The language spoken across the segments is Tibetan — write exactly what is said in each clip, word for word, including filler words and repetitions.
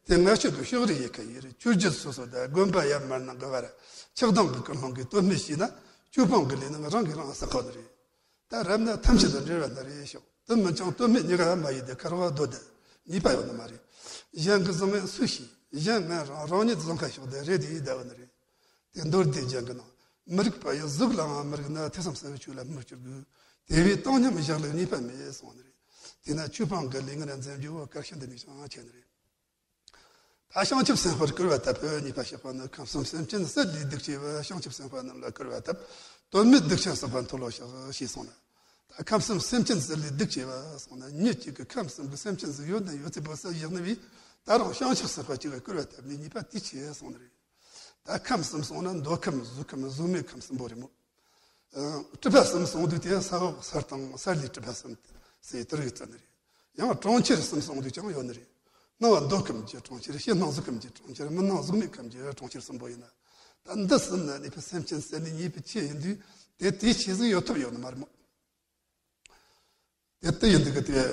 དེ་ང་ཆོས་ཀྱི་ཕྱོགས་རིས་ཡི་ཁ་ཡི་རེད། ཆོས་རྒྱལ་སོ་སོ་དང་དགོན་པ་ཡར་མར་ནང་གི་བར་ཆགས་སྡང་གི་ཀུན་སློང་གི་དོན་སྨད་བྱས་ན་ཆོས་སྤོང་གི་ལས་ནི་རང་གིས་རང་བསགས་གོ་ནི་རེད། ད་རབ་ན་ཐམས་ཅད་དང་འབྲེལ་བ་ན་རེ་ཤོག་དེ་མིན་ཀྱང་དོན་སྨད་གཉིས་ཀ་མ་ཡིན་ཏེ་ཁར་བ་སྡོད་དེ་ཉེས་པ་ཡོད་ནི་མ་རེད། གཞན་གྱི་བཟང་ངན་སུས་ཤེས། གཞན་ངན་རང་རང་ཉིད་བཟང་ཁ་ཤོག་དེ་རེད་དེ་ཡིན་ད་བ་ནི་རེད། དེ་མདོ་སྡེ་རྒྱན་གྱི་ནང་མི་རིགས་པ་ཡི་གཟུགས་ལའང་མི་རིགས་ན། ཐོས་བསམ་ཟབ་པའི་ཆོས་ལ་མི་སྐྱུར་དགོས། དེ་བས་བཏང་སྙོམས་བཞག་ལུགས་ཉེས་པ་མེད་གསུངས་ནི་རེད། དེས་ན་ཆོས་སྤོང་གི་ལས་ངན་འཛེམ་རྒྱུ་བོ་གལ་ཆེན་འདི་ནས་ཀྱང་ཁྱད་ནི་རེད། ད་བྱང་ཆུབ་སེམས་དཔར་བསྐུལ་བ་ལྟ་བུ་ཉེས་པ་བཤགས་པ་ནི། ཁམས་གསུམ་སེམས་ཅན་སྲིད་ལས་སྡིག་ཆེ་བ། བྱང་ཆུབ་སེམས་དཔའ་རྣམས་ལ་བསྐུལ་བ་ལྟ་བུ་དོན་མེད་སྡིག་ཆེན་བསགས་པ་མཐོལ་ལོ་བཤགས་ཞེས་གསུངས་ལ། ད་ཁམས་གསུམ་སེམས་ཅན་སྲིད་ལས་སྡིག་ཆེ་བ་གསུངས་ན། མྱི་གཅིག་གིས་ཁམས་གསུམ་གྱི་སེམས་ཅན་ཟིག་ཡོད་ན་ཡོད་ཚད་པོ་བསད་བཞག་ནི་བས། ད་རུང་བྱང་ཆུབ་སེམས་དཔའ་གཅིག་གིས་བསྐུལ་བ་བཏབ་ནས་ཉེས་པ་དེ་ཆེ་གསུངས་ནི་རེད། ད་ཁམས་གསུམ་གསུངས་ན་མདོ་ཁམས། གཟུགས་ཁམས། གཟུགས་མེད་ཁམས་གསུམ་པོ་རེད་མོད། ཨ། སྲིད་པ་གསུམ་གསུངས་དུས་དེ་ས་འོག་ས་སྟེང་ས་བླའི་སྲིད་པ་གསུམ་ཟེར་དེ་རིགས་བརྩི་ནི་རེད། ཡང་གྲོང་ཁྱེར་གསུམ་གསུངས་དུས་ཀྱང་ཡོད་ནི་རེད། སྣང་བ་མདོ་ཁམས་ཀྱི་གྲོང་ཁྱེར། ཕྱི་སྣང་གཟུགས་ཁམས་ཀྱི་གྲོང་ཁྱེར། མི་སྣང་གཟུགས་མེད་ཁམས་ཀྱི་གྲོང་ཁྱེར་གསུམ་པོ་ཡིན་ན། ད་འདི་གསུམ་ན་གནས་པའི་སེམས་ཅན་བསད་ནས་ཉེས་པའི་ཆེད་ཡིན་དུས་དེ་དེའི་ཆེད་ཟིག་ཡོད་ཐབས་ཡོད་ནི་མ་རེད་མོད། དེ་ལྟ་ཡིན་དུས་ཀྱི་དེ།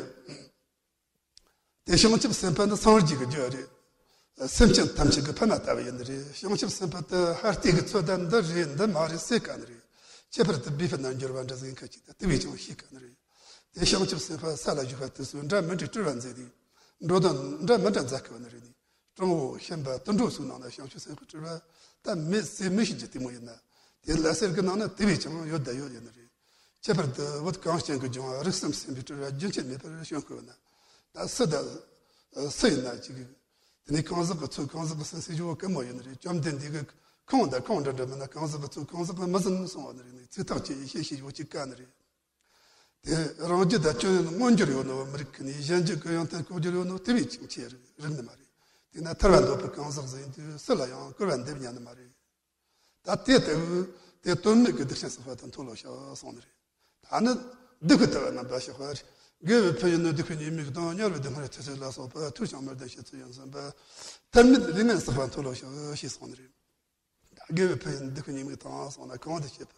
དེ་བྱང་ཆུབ་སེམས་དཔའ་ནི་སངས་རྒྱས་ཀྱི་རྒྱུ་རེད། སེམས་ཅན་ཐམས་ཅད་ཀྱི་ཕ་མ་ལྟ་བུ་ཡིན་ནི་རེད། བྱང་ཆུབ་སེམས་དཔའ་དེ་ཧར་ལྟས་ཀྱི་ཚོད་ལྟ་འདི་རེད་འདི་མ་རེད་ཟེར་དཀའ་ནི་རེད། ཁྱད་པར་དུ་སྦས་པའི་རྣལ་འབྱོར་པ་འདྲ་ཟིག་ཡིན་ཁ་ཅིག་ད་དེ་བས་ཀྱང་ཤེས་དཀའ་ནི་རེད། དེ་བྱང་ཆུབ་སེམས་དཔའ་ས་ལ་བཞུགས་པ་དེ་ཚོས་འདྲ་མི་འདྲའི་སྤྲུལ་བ་མཛད་དེ། འགྲོ་དོན་འདྲ་མི་འདྲ་མཛད་དཀའ་བ་ནི་རེད་ནི། སྤྲང་བོ་ཤན་པ་དུད་འགྲོ་ཚོའི་ནང་ན་བྱང་ཆུབ་སེམས་དཔའི་སྤྲུལ་པ་ད་མེད་ཟེར་མི་ཤེས་རྒྱུ་དེ་མོ་ཡིན་ན། དེ་ལ་སེར་གྱི་ནང་ན་དེ་བས་ཀྱང་ཡོད་ད་ཡོད་ཡིན་ནི་རེད། ཁྱད་པར་དུ་བོད་གངས་ཅན་གྱི་ལྗོངས་པ་རིགས་གསུམ་སེམས་དཔའི་སྤྲུལ་པ་རྒྱུན་ཆད་མེད་པར་བྱོན་དགོས་ན། ད་སུ་དང་སུ་ཡིན་ན་ཅིག་དེ་ནས་གང་ཟག་གི་ཚོད་གང་ཟག་གི་སེམས་ཟེར་རྒྱུ་བོ་དཀའ་མོ་ཡིན་ནི་རེད། བཅོམ་ལྡན་འདས་ཀྱི་ཁོངས་དང་ཁོངས་འདྲ་འདྲ་མིན་ན་གང་ཟག་གི་ཚོད་གང་ཟག་གི་མི་ཟིན་གསུང་བ་ནི་རེད་ནི། ཚིག་ཐག་བཅད་ཡེ་ཤེས་ཤེས་རྒྱུ་ཅིག་དཀའ་ནི་རེད། དེ་རང་རྒྱུད་དང་སྐྱོན་ཡོན་མངོན་གྱུར་ཡོད་ནོ་མི་རིགས་ཀྱི་ནི། གཞན་རྒྱུད་ཀྱི་ཡོན་ཏན་ལྐོག་གྱུར་ཡོད་ནོ་དེ་བས་ཀྱང་ཆེ་རིགས་རིགས་ནི་མ་རེད། དེས་ན་ཐར་བ་འདོད་པའི་གང་ཟག་ཟིག་ཡིན་དུས་སུ་ལ་ཡང་བསྐུལ་བ་འདེབས་ཉན་ནི་མ་རེད། ད་དེ་ལྟ་བུའི་དེ་དོན་མེད་ཀྱི་སྡིག་ཆེན་བསགས་པ་དེ་མཐོལ་ལོ་བཤགས་གསུངས་ནི་རེད། ད་ནི་སྡིག་པའི་ལྟ་བ་རྣམ་པ་བཤགས་པ་རེད། དགེ་བའི་ཕན་ཡོན་ནི་སྡིག་པའི་ཉེས་དམིགས་དང་དམྱལ་བའི་སྡུག་བསྔལ་ཚེ་ཚད་ལ་སོགས་པ་ཐོས་བྱང་མི་ལྡན་བྱེད་ཚུལ་ཡིན་ཟིན་པ། ཐབས་མེད་ལས་ངན་བསགས་པ་མཐོལ་ལོ་བཤགས་ཞེས་གསུངས་ནི་རེད། དགེ་བའི་ཕན་ཡོན་སྡིག་པའི་ཉེས་དམིགས་དང་གསུངས་ན་གང་དུ་བཤད་པ།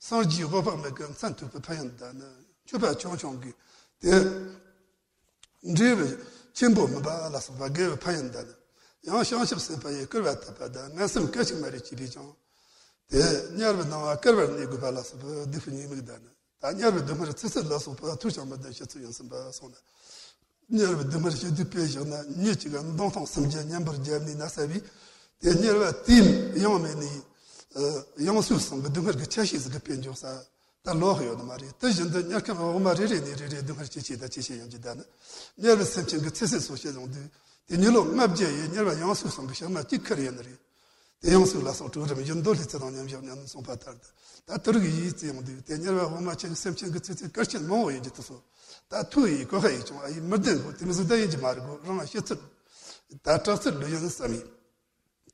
སངས་རྒྱས་འོད་དཔག་མེད་ཀྱི་མཚན་ཐོས་པའི་ཕན་ཡོན་དང་ནི། མཆོད་པ་ཆུང་ཆུང་གིས་དེ་འབྲས་བུ་ཆེན་པོ་སྨིན་པ་ལ་སོགས་པ་དགེ་བའི་ཕན་ཡོན་དང་ནི། ཡང་བྱང་ཆུབ་སེམས་དཔའ་ཡིས་བསྐུལ་བ་བཏབ་པ་དང་ངན་སེམས་སྐད་ཅིག་མ་རེ་བྱས་པས་ཀྱང་། དེ་དམྱལ་བའི་སྣང་བ་བསྐལ་པར་གནས་དགོས་པ་ལ་སོགས་པའི་སྡིག་པའི་ཉེས་དམིགས་དང་ནི། ད་དམྱལ་བའི་སྡུག་བསྔལ་ཚེ་ཚད་ལ་སོགས་པ་ཐོས་བྱང་མི་ལྡན་བྱེད་ཚུལ་ཡིན་ཟིན་པ་གསུངས་ན། དམྱལ་བའི་སྡུག་བསྔལ་ཞི་དུལ་སྤེལ་བཞག་ན་མྱི་གཅིག་ག་མདུང་ཐུང་སུམ་བརྒྱ་མཉམ་པོར་བརྒྱབ་ནས་ན་ས་བས། དེ་དམྱལ་བ་དེའི་ཡང་མེད་ནས། ཡང་སོས་སང་གི་སྡུག་བསྔལ་གྱི་ཆ་ཤས་ཟིག་གི་སྤེལ་འཇོག་ས། ད་ལོག་ཡོད་ནི་མ་རེད། དེ་བཞིན་དུ་དམྱལ་ཁམས་འོག་མ་རེ་རེ་ནས་རེ་རེ་སྡུག་བསྔལ་ཇེ་ཆེ་དང་ཇེ་ཆེ་ཡོང་རྒྱུ་ད་ནི། དམྱལ་བའི་སེམས་ཅན་གྱི་ཚེ་ཚད་སོགས་བཤད་ཡོང་དུས་དེ་མྱི་ལོ་ལྔ་བརྒྱ་ཡི་དམྱལ་བ་ཡང་སོས་སང་གི་ཞག་མ་གཅིག་ཁུར་ཡིན་ནི་རེད། དེ་ཡང་སོས་ལ་སོགས་གྲོགས་རིམ་བཞིན་མདོ་ལྷའི་ཚུལ་དང་མཉམ་བཞག་ཉམས་གསུངས་པ་ལྟར་དུ། ད་དེ་རིགས་ཡིས་བརྩི་ཡོང་དུས་དེ་དམྱལ་བ་འོག་མ་ཆེན་སེམས་ཅན་གྱི་ཚེ་ཚད་གལ་ཆེན་མང་བོ་ཡིན་རྒྱུ་དེ་ཚོ། ད་ཐུགས་ཡིས་གོ་ཁ་ཡིས་ཀྱང་ཨ་ཡིས་མི་ལྡན་གོ། དེ་མི་ཟིག་ད་ཡིན་གྱི་མ་རེད་གོ། རང་ཤེས་ཚུལ་ད་དྲག་ཚུལ་ལོས་ཡིན་བསམ་ཡིན།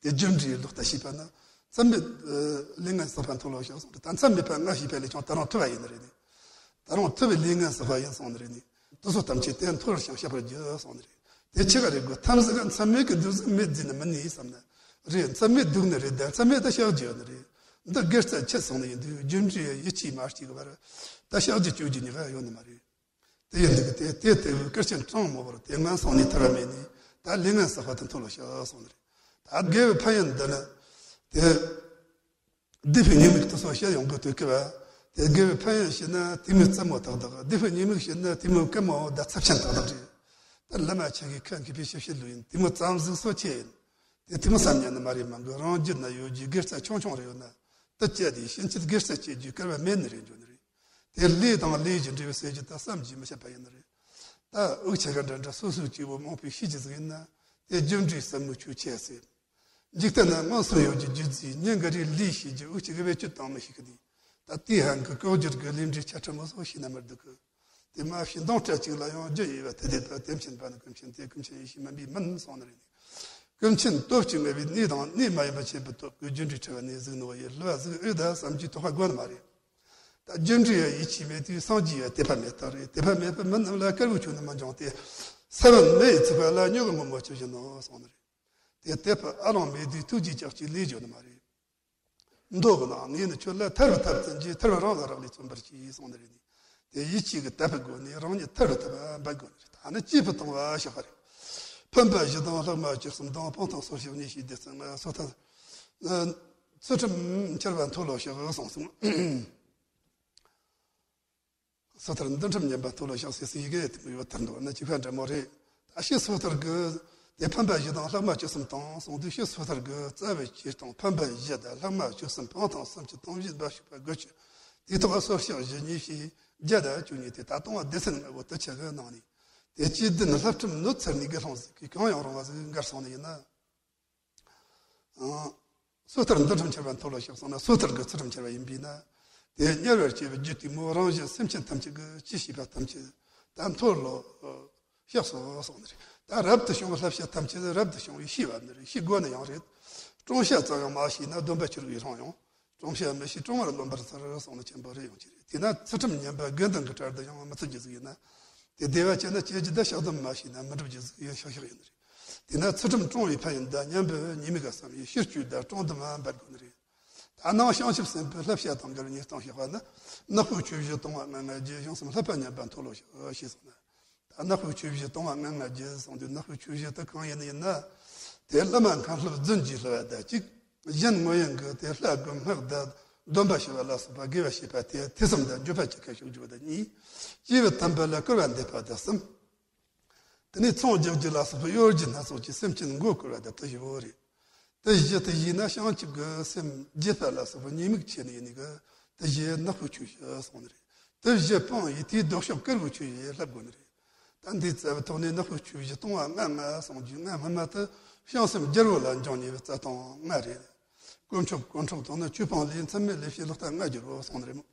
དེ་རྒྱུ་འབྲས་ལོག་ལྟ་བྱས་པ་ན་མཚམས་མེད་ལས་ངན་བསགས་པ་མཐོལ་ལོ་བཤགས་གསུངས་ཏེ། ད་མཚམས་མེད་པ་ལྔ་བྱས་པ་ལས་ཀྱང་ད་རུང་ཐུབ་པ་ཡིན་ནི་རེད་ནི། ད་རུང་ཐུབ་པའི་ལས་ངན་བསགས་པ་ཡིན་གསུངས་ནི་རེད་ནི། དེ་ཚོ་ཐམས་ཅད་དེ་མཐོལ་ཞིང་བཤགས་པར་བགྱི་གསུངས་ནི་རེད། དེ་ཆི་ག་རེད་གོ། མཚམས་ཟིག་ག་མཚམས་མེད་ཀྱི་སྡུག་ཟིག་མེད་བརྫིས་ནི་མིན་ནི་བསམ་ན་རེད། མཚམས་མེད་སྡུག་ནི་རེད། ད་མཚམས་མེད་ད་བཤགས་རྒྱུ་ཡོད་ནི་རེད། འདི་དགེ་རྩ་ཆད་སོང་ནི་ཡིན་དུས་རྒྱུ་འབྲས་ཡིད་ཆེས་མ་སྐྱེས་གི་བར་ད་བཤགས་རྒྱུ་གཅོད་རྒྱུ་གཉིས་ཀ་ཡོད་ནི་མ་རེད། དེ་ཡིན་དུས་དེ་དེ་དེ་བས་སྐལ་ཆེན་གྲངས་མང་པོར་དེ་ངན་སོང་ནས་ཐར་བ་མེད་ནས། ད་ལས་ངན་བསགས་པ་དེ་མཐོལ་ལོ་བཤགས་གསུངས་ནི་རེད། ད་དགེ་བའི་ཕན་ཡོན་འདི་ནི་དེ་སྡིག་པའི་ཉེས་དམིགས་དེ་ཚོ་བཤད་ཡོང་གི་དུས་སྐབས། དེ་དགེ་བའི་ཕན་ཡོན་བཤད་ན་དེ་མོ་རྩུབ་མོ་ཏག་ཏག། སྡིག་པའི་ཉེས་དམིགས་བཤད་ན་དེ་མོ་དཀའ་མོ་ད་ཚབས་ཆེན་ཏག་ཏག་རེད། ད་བླ་མ་ཆེ་གིས་ཁ་མཁས་པའི་ཞིབ་བཤད་ལོས་ཡིན་དེ་མོ་ཙམ་ཟིག་སོ་ཆེ་ཡིན། དེ་དེ་མོ་བསམ་ཉན་ནི་མ་རེད། མང་གི་རང་རྒྱུད་ན་ཡོད་རྒྱུའི་དགེ་རྩ་ཆུང་ཆུང་རེ་ཡོད་ན། དེ་བཅད་དེ་ཕྱིན་ཆད་དགེ་རྩ་བཅད་རྒྱུའི་སྐལ་བ་མེད་ནི་རེད། འགྱོ་ནི་རེད། དེ་ལས་དང་ལས་ཀྱི་འབྲས་བུ་ཟེར་རྒྱུ་ད་བསམ་གྱིས་མི་ཁྱབ་པ་ཡིན་ནི་རེད། ད་དབུགས་ཆད་ག་འདྲ་འདྲ་སོ་སོའི་སྐྱེ་བོ་མང་པོས་ཤེས་ཀྱི་ཟིག་ཡིན་ན། དེ་རྒྱུ་འབྲས་ཟབ་མོའི་ཆོས་ཆེ་ཟེར། འཇིག་རྟེན་ན་མངོན་སུམ་ཡོད་ཀྱི་རྒྱུ་རྫས་ཉིན་ག་རེ་ལས་ཤེས་ཀྱི་དབུགས་ཆད་གི་བེད་སྤྱོད་བཏང་མི་ཤེས་གི་ནི། ད་དེའི་ཧང་གི་ལྐོག་གྱུར་གི་ལས་འབྲས་ཆ་ཕྲ་མོ་སོགས་ཤེས་ན་མི་སྡུག་གི། དེ་མ་ཤེས་མདུང་སྐྲ་གཅིག་ལ་ཡང་རྒྱུ་དབྱེ་བ་དེ་དེ་ད་དེ་མཁྱེན་པ་ནི་ཀུན་མཁྱེན་ཏེ། ཀུན་མཁྱེན་ཡེ་ཤེས་མིན་པས་མིན་གསུངས་ནི་རེད་ནི། ཀུན་མཁྱེན་སྟོབས་ཀྱིས་མངའ་བའི་གནས་དང་གནས་མ་ཡིན་པ་མཁྱེན་པའི་སྟོབས་ཀྱིས་རྒྱུ་འབྲས་ཕྲ་བ་ནས་གཟིགས་ནོ་ཡི་བསླུ་བ་ཟིག་ཨེ་ད་བསམ་གྱིས་དོགས་པ་དགོས་ནི་མ་རེད། ད་རྒྱུ་འབྲས་ཡ་ཡིད་ཆེས་མེད་དུས་སངས་རྒྱས་ཡ་དད་པ་མེད་རྟགས་རེད། དད་པ་མེད་པའི་མི་རྣམས་ལ་དཀར་པོའི་ཆོས་ནི་མི་འབྱུང་སྟེ། ས་བོན་མེ་ཡིས་ཚིག་པ་ལ་སྨྱུ་གུ་སྔོན་མོ་ཅི་བཞིན་ནོ་གསུངས་ནི་རེད། དེ་དད་པ་ཨ་ལོང་མེད་དུས་ཐུགས་རྗེ་ལྕགས་ཀྱུས་ལས་འཇོག་ནི་མ་རེད། མདོ་གི་ནང་ངས་ནི་ཁྱོད་ལ་ཐར་བའི་ཐབས་བསྟན་གྱིས། ཐར་བ་རང་ལ་རག་ལས་བརྩོན་པར་གྱིས་གསུངས་ནི་རེད་ནི། དེ་ཡིད་ཆེས་ཀྱི་དད་པའི་སྒོ་ནས་རང་ཉིད་ཐར་བའི་ཐབས་འབད་དགོས་ནི་རེད། ད་ནི་སྐྱེས་བུ་དང་བ་བཤགས་པ་རེད། འཕེན་པ་བཞི་དང་ལྷག་མ་བཅུ་གསུམ་དང་སྤང་ཐང་སོར་བཤགས་ཉེས་བྱས་སྡེ་ཚན་ལྔ། སོ་ཐར་ཚུལ་ཁྲིམས་འཆལ་བ་མཐོལ་ལོ་བཤགས་གསུངས་སོང་། སོ་ཐར་འདུལ་ཁྲིམས་ཉམས་པ་མཐོལ་ལོ་བཤགས་ཟེར་ཡི་གེ་དེ་མོ་ཡོད་ཐར་འདུག་ན་གཅིག་པ་འདྲ་མོ་རེད། ད་ཕྱི་སོ་ཐར་གི་དེ་འཕེན་པ་བཞི་དང་ལྷག་མ་བཅུ་གསུམ་དང་གསུངས་དུས། ཕྱི་སོ་ཐར་གི་རྩ་བའི་ཆོས་དང་འཕེན་པ་བཞི་དང་ལྷག་མ་བཅུ་གསུམ་སྤང་ཐང་སུམ་ཅུ་དང་བཞི་འབའ་ཞིག་པ་དགུ་བཅུ། དེའི་ཐོག་སོར་བཤགས་བཞི་ཉེས་བྱས་བརྒྱ་དང་བཅུ་གཉིས་ཏེ། ད་ལྟུང་བ་སྡེ་ཚན་ལྔ་པོ་དུ་ཆ་གི་ནང་ནས་དེ་སྤྱི་དོན་བསླབ་ཁྲིམས་གནོད་འཚེ་ནུས་ཀྱི་ལྷུང་བཟེད་ཀྱི་གང་ཡང་རུང་བ་ཟིག་འགལ་སོང་ནི་ཡིན་ན། ཨང་། སོ་ཐར་འདུལ་ཁྲིམས་འཆལ་བ་མཐོལ་ལོ་བཤགས་སོང་ན། སོ་ཐར་གྱི་ཚུལ་ཁྲིམས་འཆལ་བ་ཡིན་པས་ན། དེ་དམྱལ་བར་སྐྱེ་བའི་རྒྱུ་དེ་མོ་རང་གཞན་སེམས་ཅན་ཐམས་ཅད་ཀྱི་ཅི་ཤེས་པ་ཐམས་ཅད་ད་མཐོལ་ལོ་བཤགས་སོ་གསུངས་ནི་རེད། ད་རབ་ཏུ་བྱུང་བའི་བསླབ་བྱ་ཐམས་ཅད་རབ་ཏུ་བྱུང་བའི་ཤེས་པ་ནི་རེད། ཤེས་དགོས་ནི་ཡང་རེད། སྲུང་བྱ་ཙམ་ཡང་མ་ཤེས་ན་སྡོམ་པ་ཆུད་པའི་རང་ཡང་། སྲུང་བྱ་མི་ཤེས་སྲུང་བར་རློམ་པར་འཚལ་གསུངས་ནི་ཆེན་པོ་རེ་ཡོང་གི་རེད། དེས་ན་ཚུལ་ཁྲིམས་ཉམས་པ་དགེ་འདུན་གྱི་གྲལ་དུ་ཡང་མི་ཚུད་རྒྱུ་ཟིག་ཡིན་ན། དེ་བདེ་བ་ཅན་ནི་སྐྱེ་རྒྱུ་དང་བཤགས་སྡོམ་མ་ཤེས་ན་མི་འགྲུབ་རྒྱུ་ཟིག་ཡིན་ཤག་ཤག་ཡིན་ནི་རེད། དེས་ན་ཚུལ་ཁྲིམས་སྲུང་བའི་ཕན་ཡོན་དང་མཉམ་པའི་ཉེས་དམིགས་ཀ་བསམ་ཡས་ཕྱིར་བཅོས་དང་སྲུང་སྡོམ་འབད་དགོས་ནི་རེད། ད་ནང་བྱང་ཆུབ་སེམས་དཔའི་བསླབ་བྱ་དང་འགལ་བའི་ཉེས་སྟོང་བཤགས་པ་ནི། ནག་པོའི་ཆོས་བཞི་ལྟུང་བ་ལྔ་ལྔ་བརྒྱད། བྱང་སེམས་བསླབ་པ་ཉམས་པ་མཐོལ་ལོ་བཤགས་ཞེས་གསུངས་ན། ད་ནག་པོའི་ཆོས་བཞི་ལྟུང་བ་ལྔ་ལྔ་བརྒྱད་གསུངས་དུས། ནག་པོའི་ཆོས་བཞི་དེ་གང་ཡིན་ཡིན་ན། དེ་བླ་མ་མཁན་སློབ་རྫུན་གྱིས་བསླུ་བ་དང་གཅིག། གཞན་ངོ་ཡིན་གྱི་དེ་བསླུ་བསྒོམ་སྔགས་བཟླས་སྡོམ་པ་ཞུ་བ་ལ་སོགས་པ་དགེ་བ་བྱེད་པ་དེ་ཐོས་བསམ་དང་འགྱོད་པ་གཅིག་ཁར་ཞུགས་རྒྱུ་བ་དང་གཉིས། སྐྱེས་བུ་དམ་པ་ལ་སྐུར་བ་འདེབས་པ་དང་གསུམ། དེ་ནས་ཚོང་རྒྱག་རྒྱུ་ལ་སོགས་པའི་གཡོ་སྒྱུ་སྣ་ཚོགས་ཀྱིས་སེམས་ཅན་མགོ་སྐོར་བ་དང་དེ་བཞི་བོ་རེད། དེ་བཞི་དེ་ཡིན་ན་བྱང་ཆུབ་ཀྱི་སེམས་བརྗེད་པ་ལ་སོགས་པའི་ཉེས་དམིགས་ཆེ་ནི་ཡིན་ནི་གི་དེ་བཞི་ནག་པོའི་ཆོས་བཞི་གསུངས་ནི་རེད། དེ་བཞི་སྤངས་ཡི་དེའི་ལྡོག་ཕྱོགས་དཀར་པོའི་ཆོས་བཞི་བསླབ་དགོས་ནི་རེད། ད་འདིའི་རྩ་བའི་ཐོག་ནས་ནག་པོའི་ཆོས་བཞི་ལྟུང་བ་ལྔ་ལྔ་གསུངས་རྒྱུ་ལྔ་སྔོན་མ་དེ་བྱང་སེམས་རྒྱལ་པོ་ལ་འབྱུང་ཉེ་བའི་རྩ་ལྟུང་ལྔ་རེད། དཀོན་མཆོག་དཀོན་མཆོག་དང་ནི་ཆོས་སྤངས་ལས་མཚམས་མེད་ལས་བྱེད་ལོག་ལྟ་ལྔ་བསྒྱུར་རོ་གསུངས་ནི་རེད་མོ།